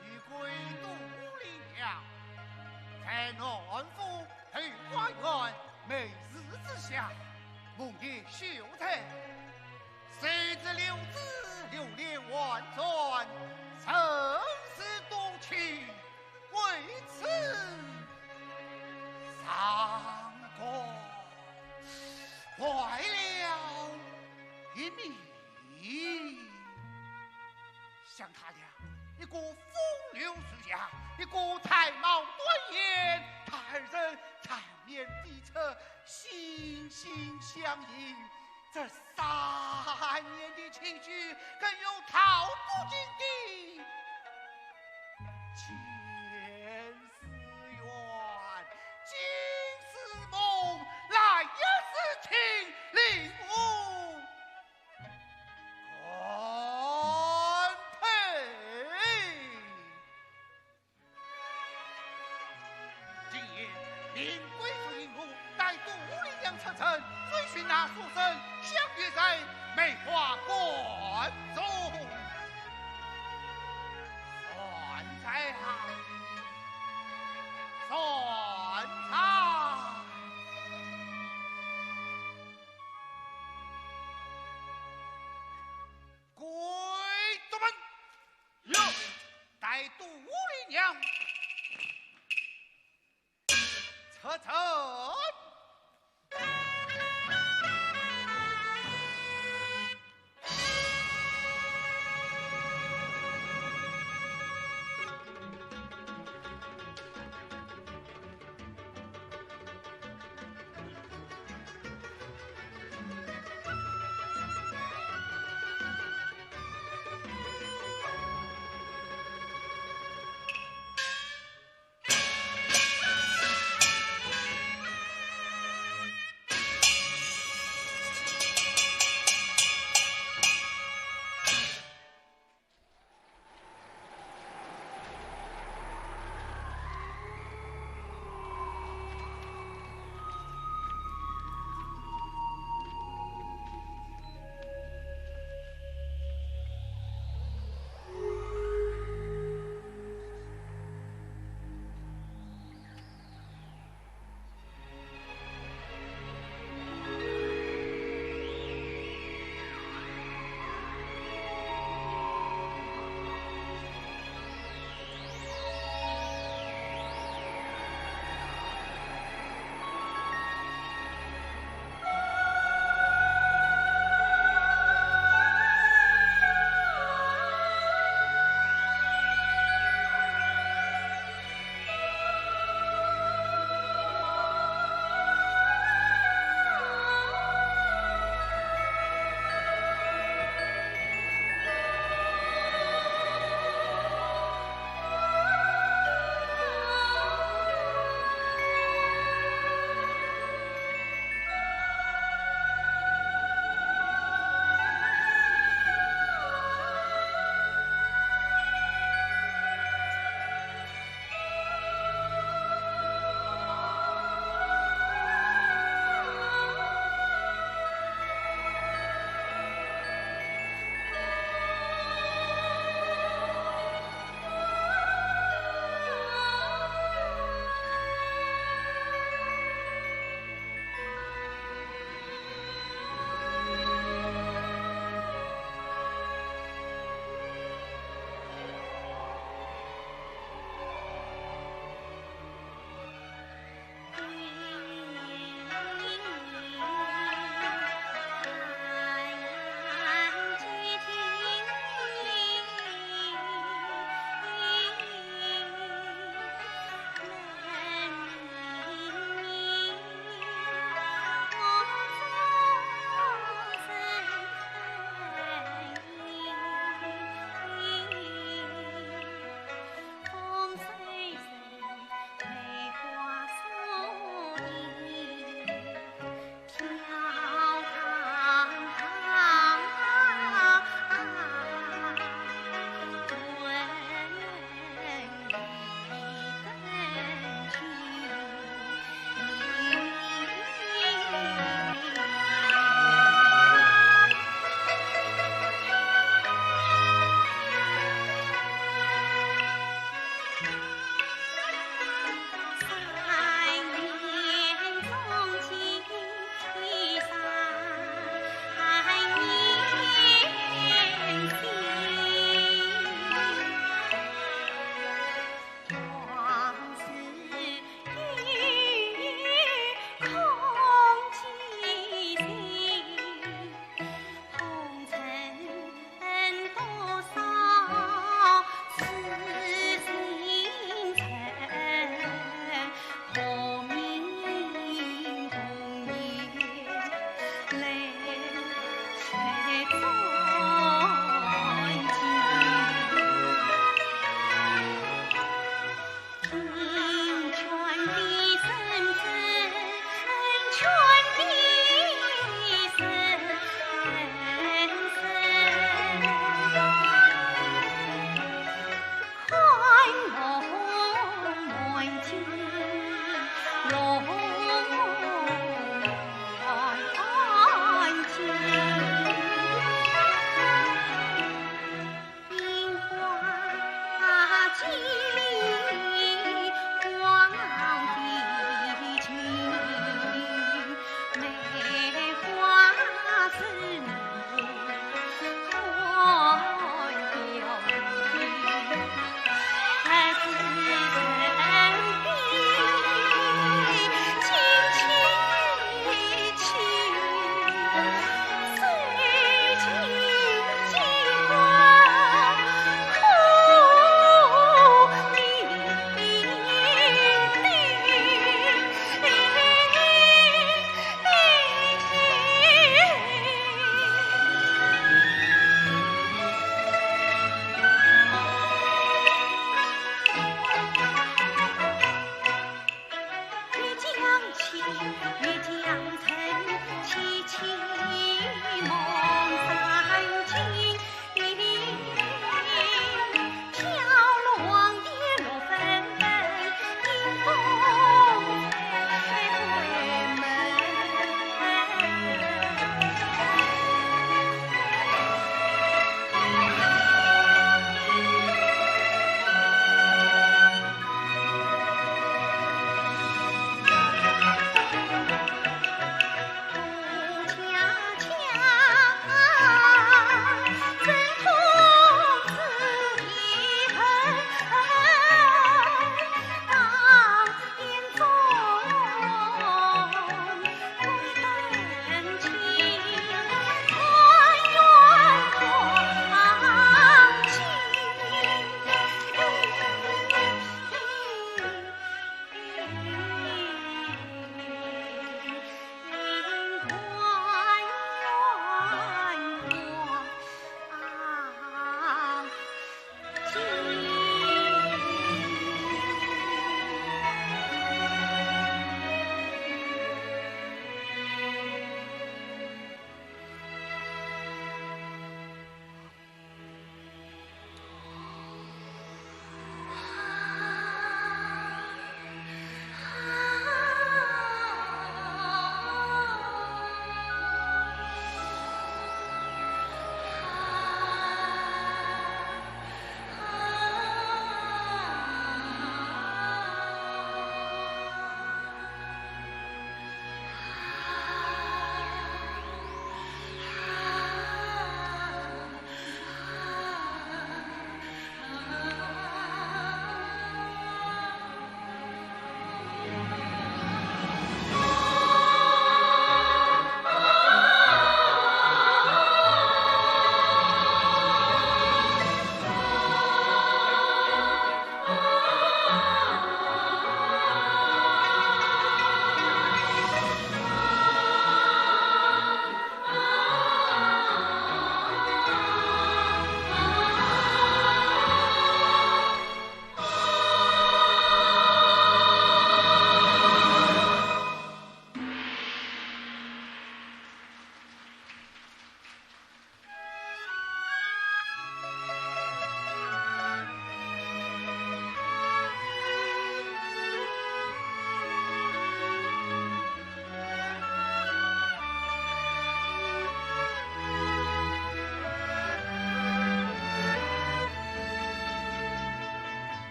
女鬼杜丽娘，在南府后花园梅树之下，梦见秀才，谁知柳枝流连婉转，人事多情，为此上官坏了一命。 想他了，一个风流世家，一个才貌端严，他二人缠绵悱恻，心心相印。这三年的期许，更有逃不尽的前世缘、今世梦、来世情，令我 官配。今夜命贵族引路，带杜丽娘出城，追寻那书生，相约在梅花关中。算哉啊，算哉！ 贵族们，有，带杜丽娘出城。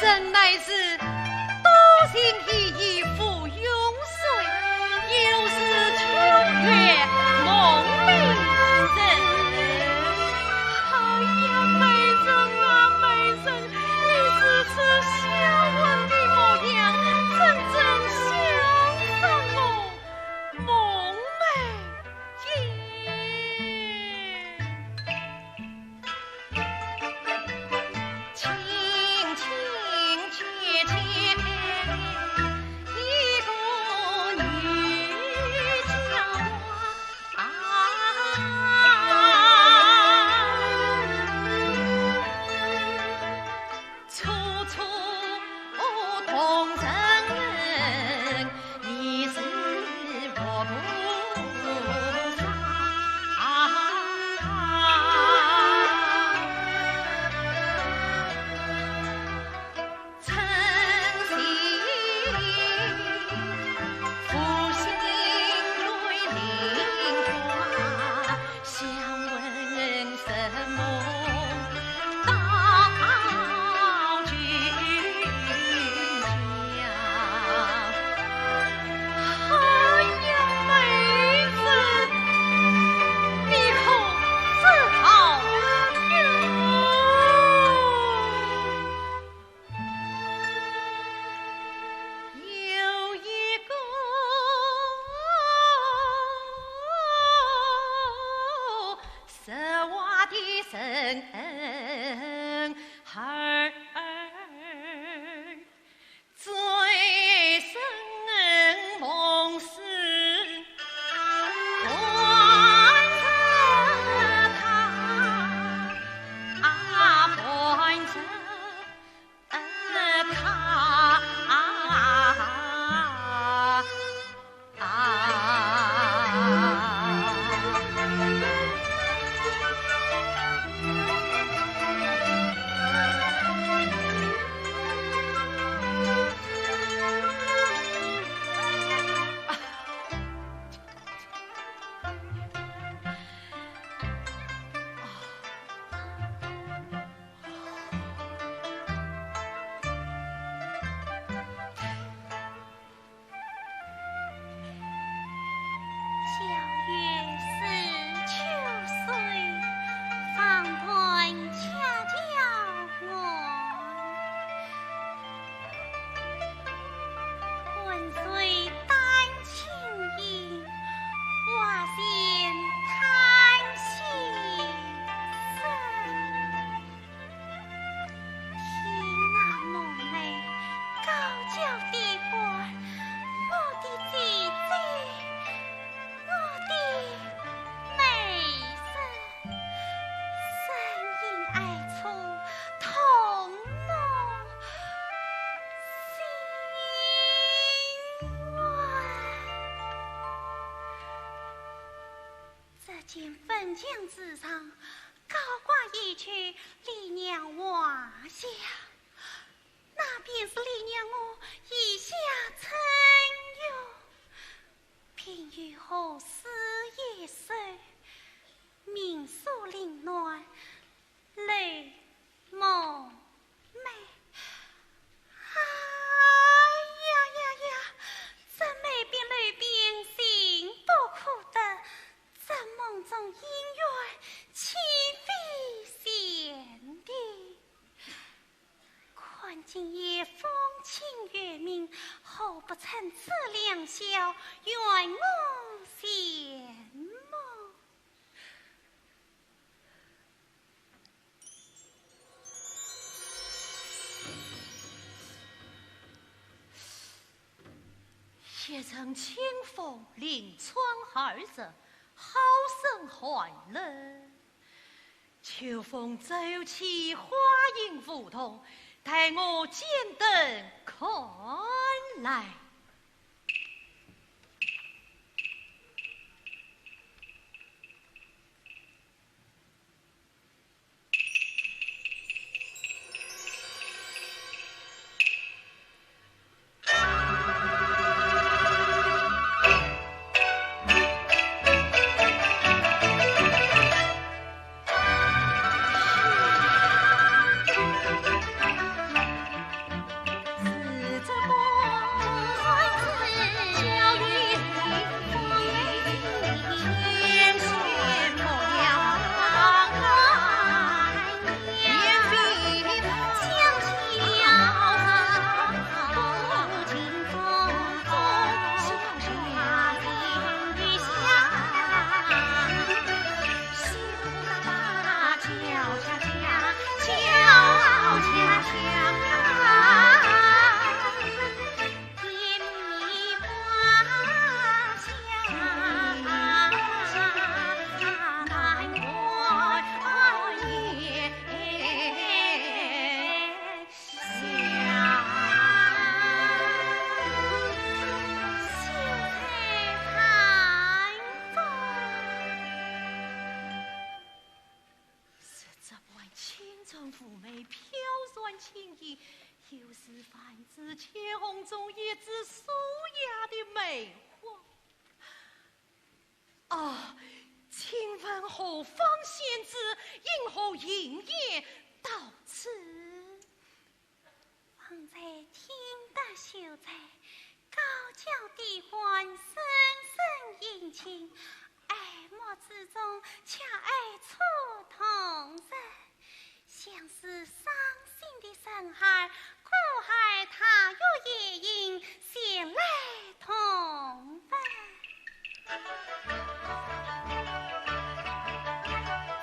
真乃是多情依依付永水，又是秋月梦里人。哎呀，美人啊，美人，你如此销魂的模样，真正像什么梦寐雁。 哎呀，妹子，你可知道呀？ 有一个说话的人儿，醉生梦死，伴着他，啊，伴着 他。小月十九岁，方断家条案。 万岁丹青眼，花前叹息声。听那梦寐高叫的唤，我的姐姐，我的美人。 声音哀促，痛目心忒。只见粉墙之上，高挂一曲李娘华香，那便是你我意下春游，并有何诗一首， 民宿临暖，楼梦寐。哎呀呀呀，这梅边楼边寻不可得，这梦中姻缘岂非前定？看今夜风清月明，何不趁此良宵，圆我前梦？ 一阵清风，临窗而入，好生寒冷。秋风吹起花影梧桐，待我剪灯看来。就是万紫千红中一枝素雅的梅花。哦，请问何方仙子，因何应夜到此？ 方才听得秀才高叫低唤，声声殷勤，爱慕之中，恰爱错童人。想是伤心的神儿，故而踏月夜行，前来同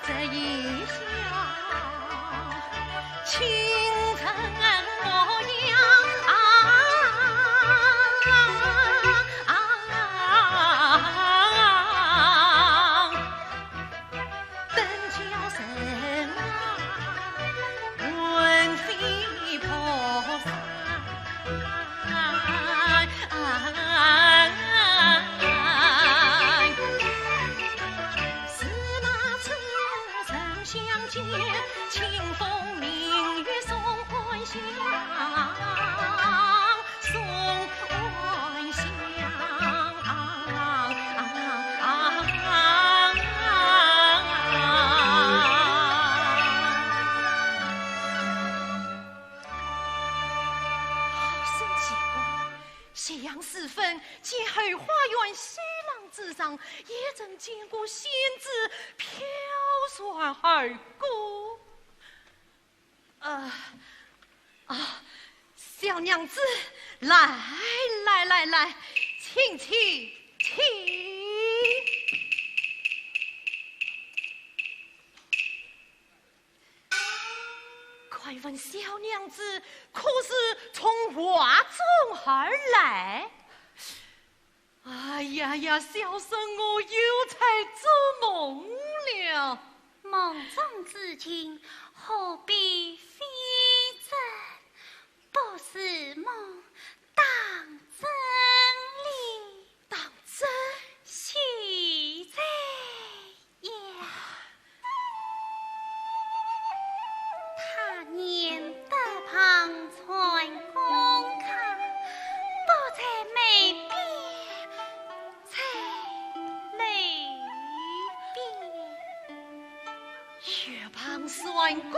这一宵，清晨模样，等叫人啊，魂飞魄散。 是那痴人相见，清风明月送还乡，送还乡。好生奇怪， 夕阳时分，见后花园西廊之上，也曾见过仙子飘船而过。呃，啊，小娘子，来，来，来，来，请，请，请。 快问小娘子，可是从画中而来？哎呀呀，小生我又在做梦了。梦中之境，何必费tâm？不是梦，当真哩。当真？秀才 呀，他年得旁穿宫cap，独在梅边，在梅边。月傍山宫，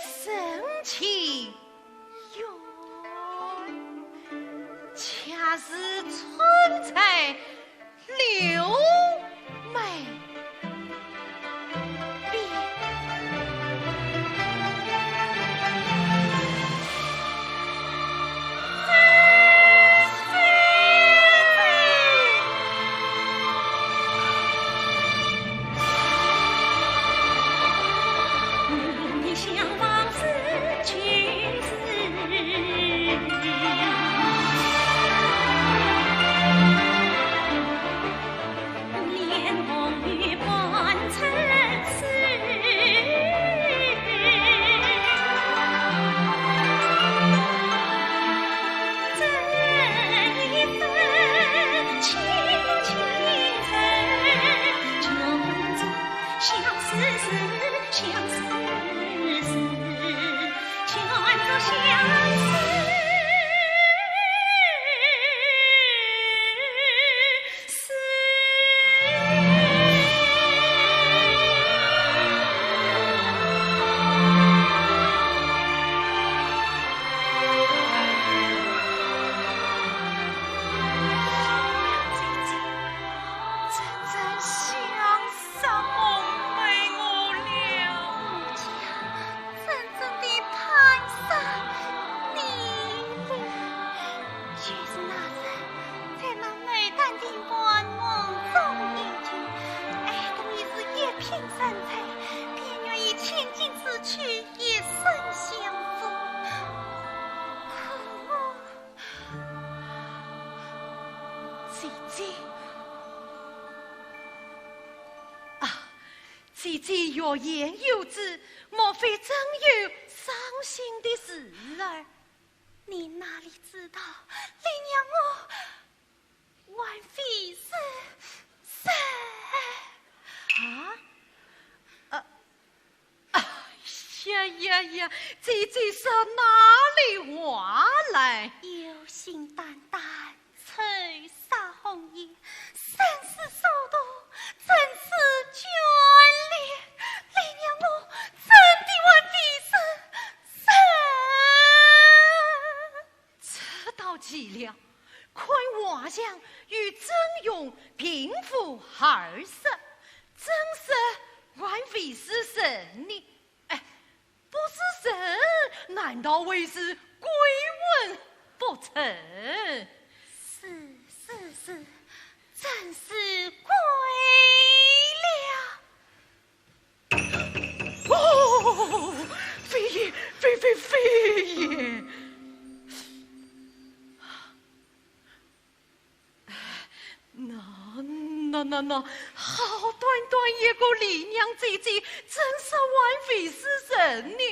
神情 哟，恰似春在柳眉边。 真正像是梦寐我了。 真正的潘三，你了。就是那日在那牡丹亭伴梦中遇见，爱得你是一品神才，便愿意倾尽痴去，一生相守。可我，姐姐。啊， 姐姐欲言又止，莫非真有伤心的事儿？你哪里知道，你让我还非是神。啊？啊，哎呀呀呀，姐姐说哪里话？齐了，看画像与曾荣并无二色，怎说还未是人呢？哎，不是人，难道会是鬼魂不成？是，是，是，真是鬼了。 哦，非也，非，非，非也。那，那，那，那，好端端一个李娘姐姐，怎说还未是人呢？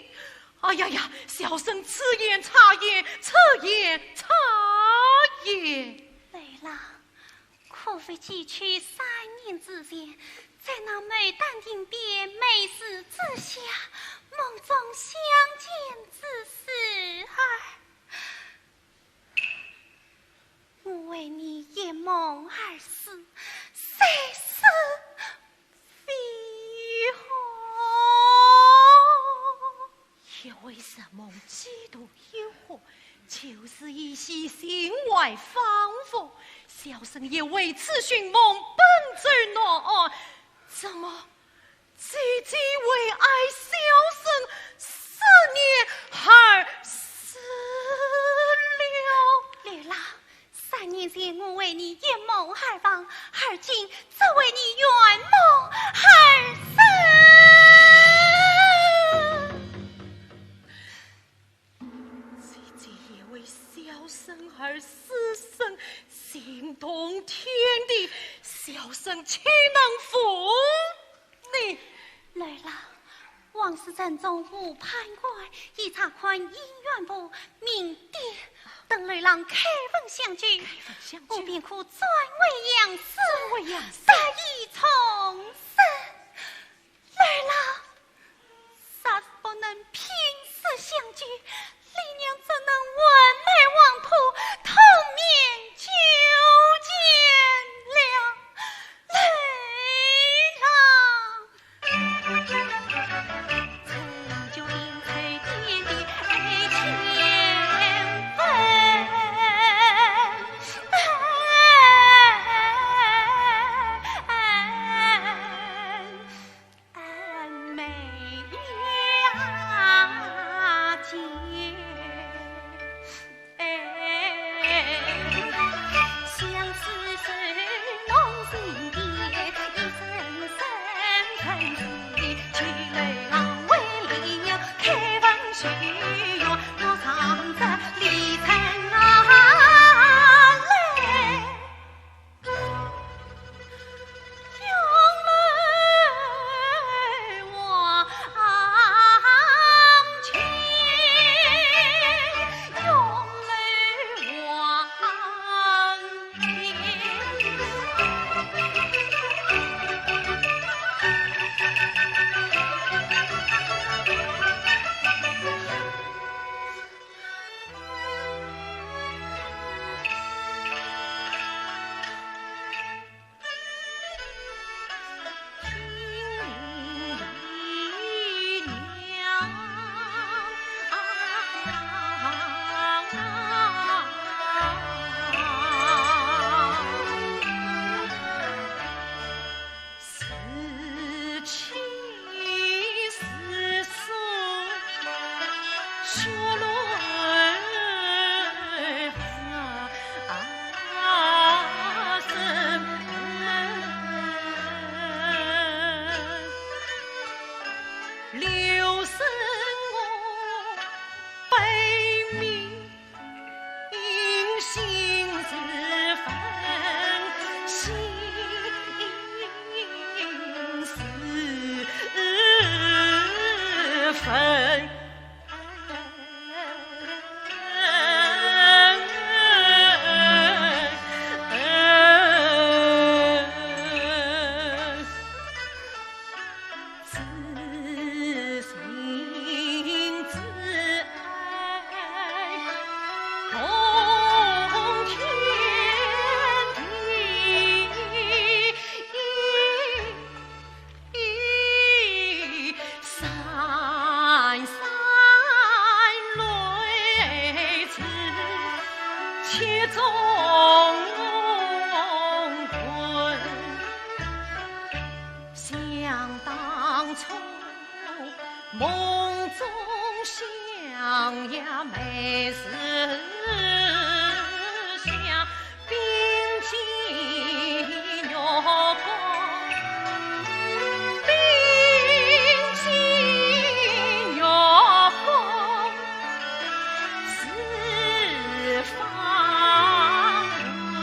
哎呀呀，小生此言差矣，此言差矣。来啦， 可否记取三年之前，在那牡丹亭边梅树之下，梦中相见之事啊？我为你一梦而死，虽死非活。也为什么几度一活，就是一息心怀恍惚。小生也为此寻梦，奔走难安，怎么姐姐为爱小生思念而死了？来啦，三年前我为你一梦而忘，而今则为你圆梦而生。姐姐也为小生而死生，心动天地，小生岂能负呢？来啦， 往时城中无判官，已查看医院部，命爹等来郎开封相救，开封相救。我便可转回阳世，转回阳世。得以重生。来啦，若不能拼死相救， 李娘怎能晚来黄浦，痛眠九泉了？来啦！想当初，梦中相呀，每时想，并肩月光，并肩月光，四方闻。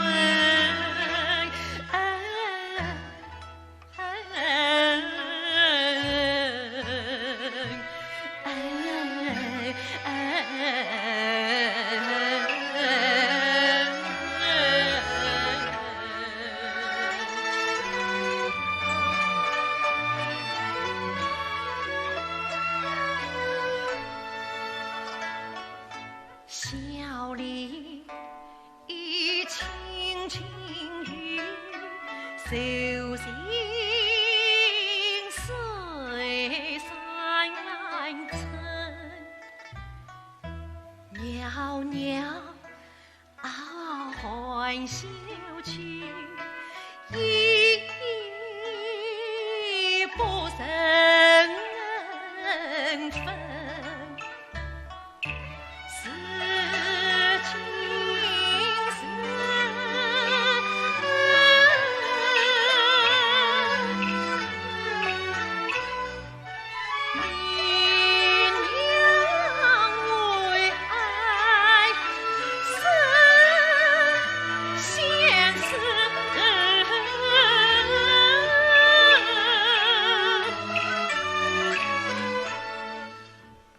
笑里 一轻轻雨，愁情似水山春。袅袅啊，寒袖曲，依依不成分。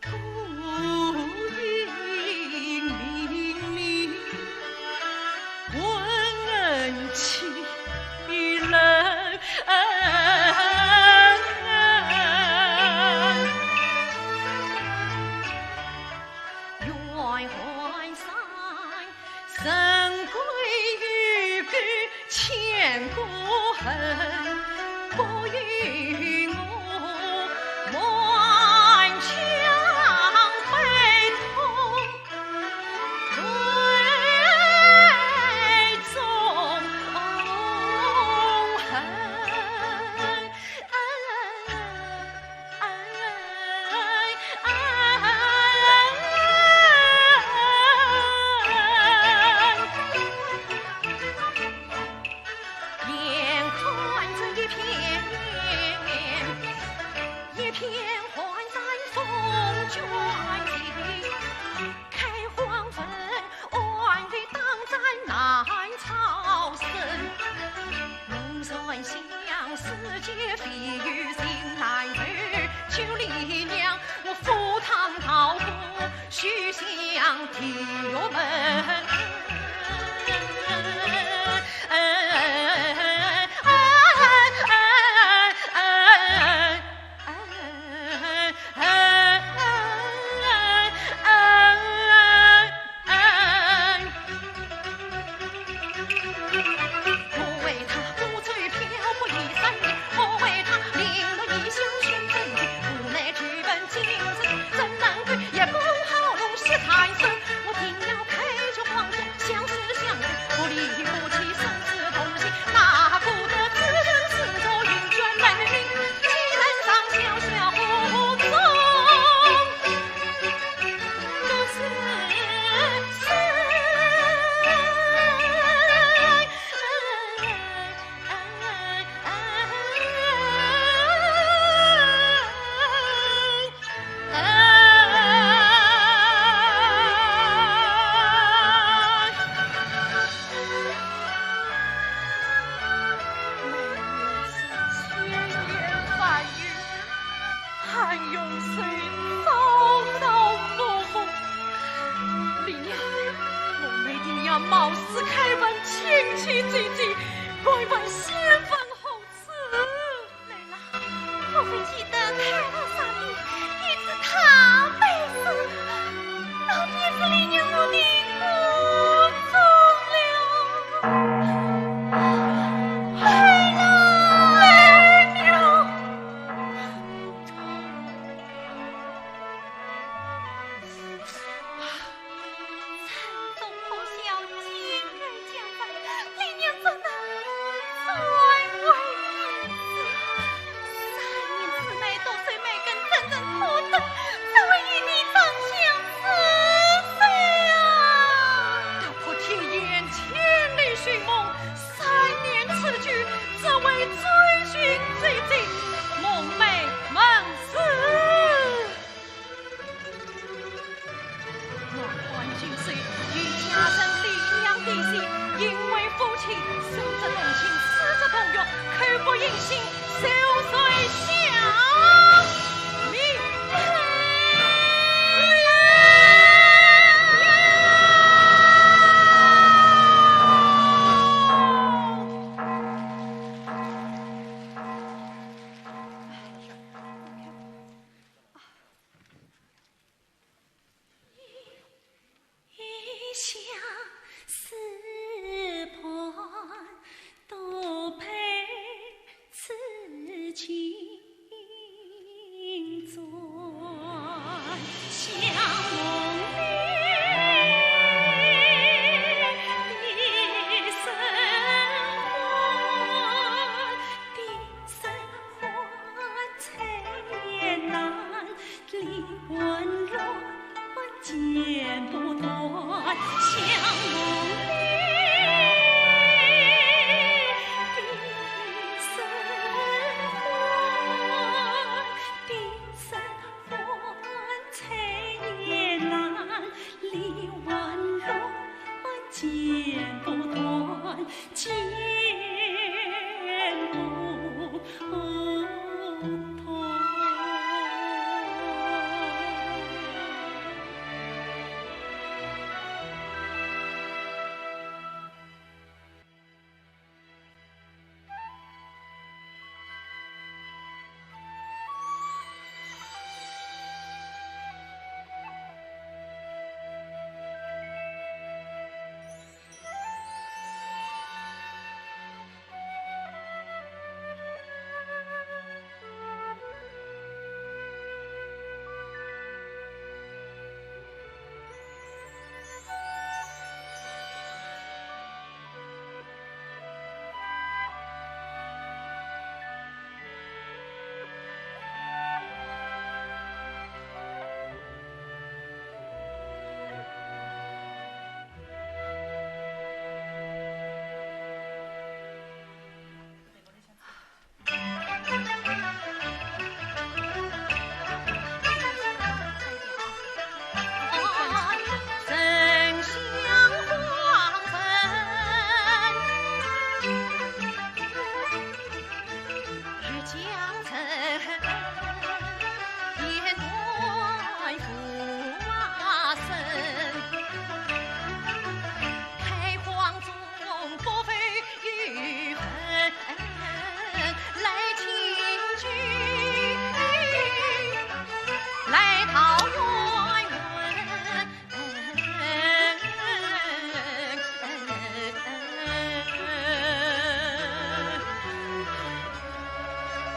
孤影冥冥，魂牵梦。远寒山，人归于归，千古恨。不与我满腔悲痛 眼看这一片，一片寒山风卷起，开荒坟，安危当斩难超生。猛然想，世间非有情难酬，救李娘，我赴汤蹈火，须向地狱门。 我为他孤舟漂泊于山林，我为他零落异乡寻真情，无奈举本今日，怎能够一个好龙须缠身？我定要开出狂风，相思相许，不离不弃，生死同心，哪顾得此生死斗云卷门庭，岂能长啸小舟中。 寒云水，朝朝暮暮。李娘，我们一定要冒死开坟，清气祭祭，看看仙坟何处。来啦，可曾记得太后上帝一直他辈子，到底是李娘我的故宗了。 哎呀，哎呀！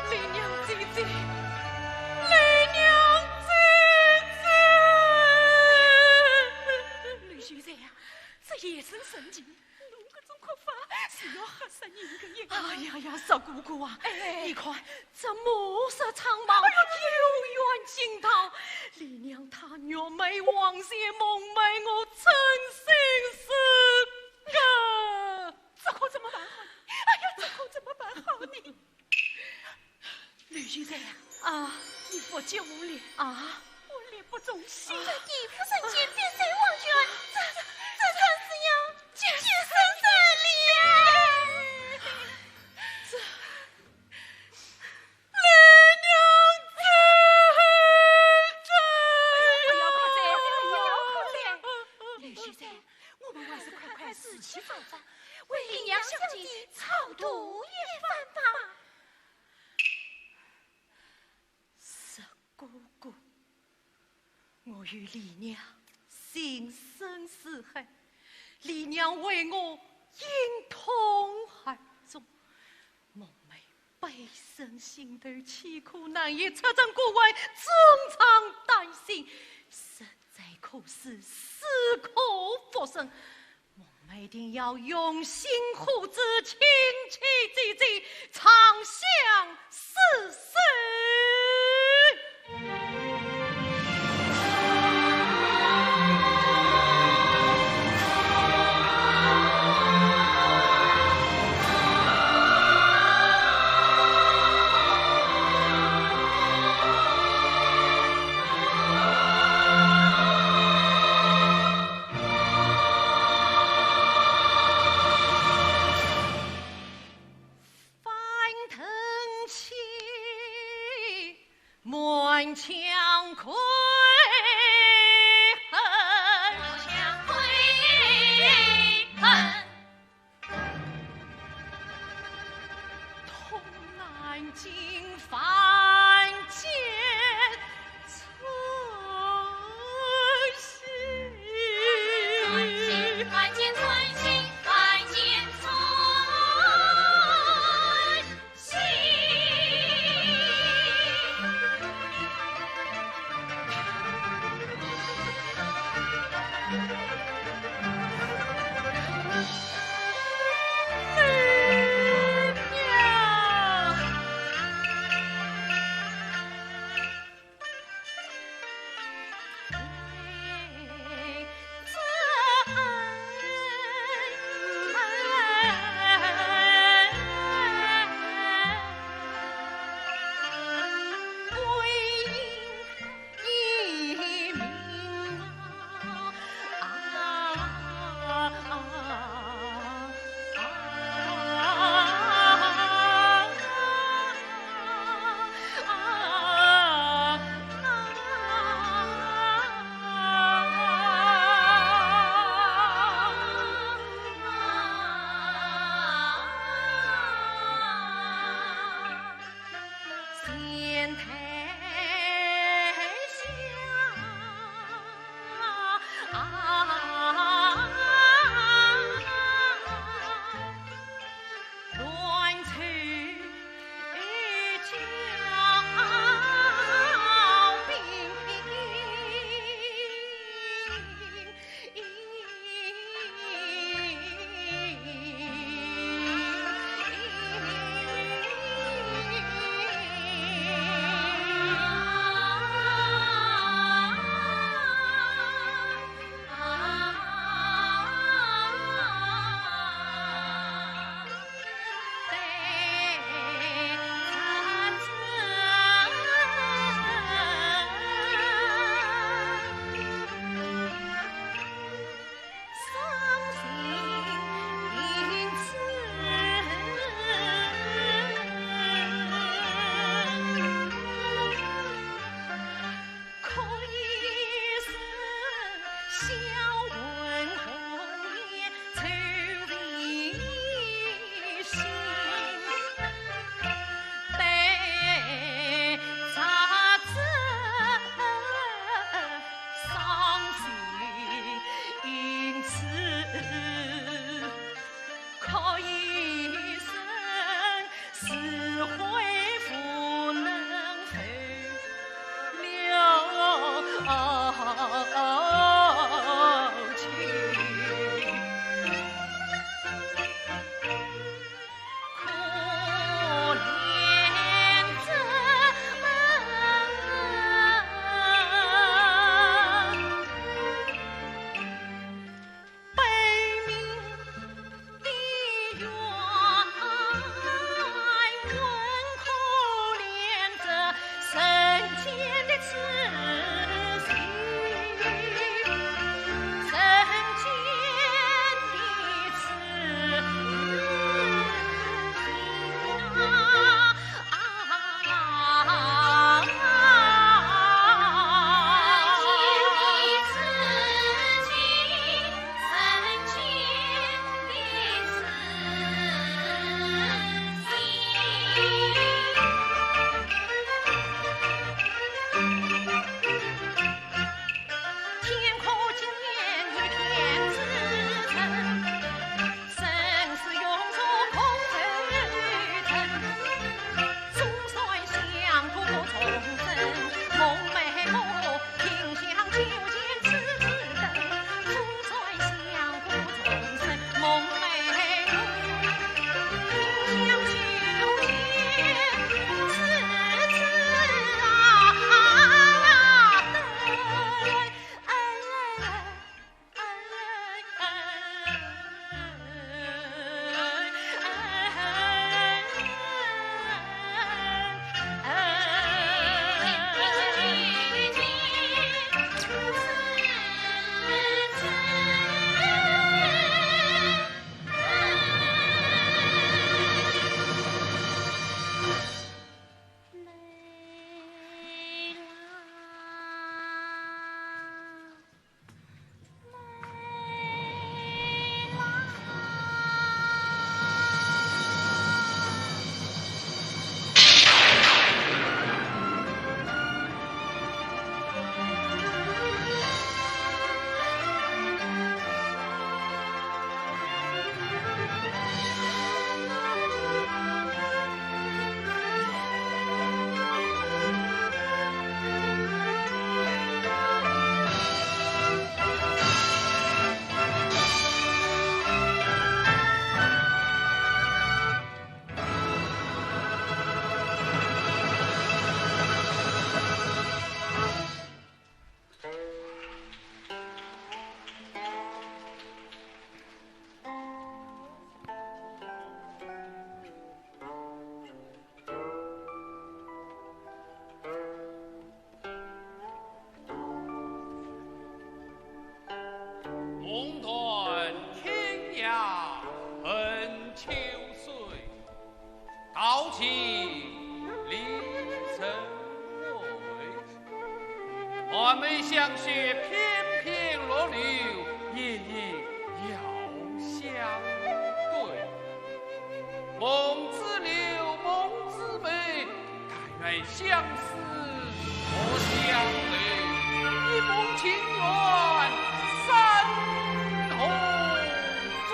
李娘姐姐，李娘姐姐。 吕秀才呀，这夜深人静，侬搿种哭法是要吓死人的呀。哎呀呀，十哥哥啊，哎。你看，这暮色苍茫，哎呦，幽怨惊堂，李娘她月眉望雪，梦寐我称心似狗。这可怎么办好呢？哎呀，这可怎么办好呢？ 吕秀才呀，啊，你不急无礼啊，我力不从心。这地府人间，边塞王权，这，这，这真是要急死人了。这，李娘子，这，哎呦，不要哭了，不要哭了。吕秀才，我们还是快快死去方法，为李娘小姐超度一番吧。 十哥哥，我与李娘情深似海，李娘为我忍痛而终，梦寐背身行头，岂可难以出征，故而终场担心，生在可死，死可复生。 我们一定要用心护持，亲戚姐姐，长相厮守。看见春心，看见春心。相思何相留，一梦情缘三途走。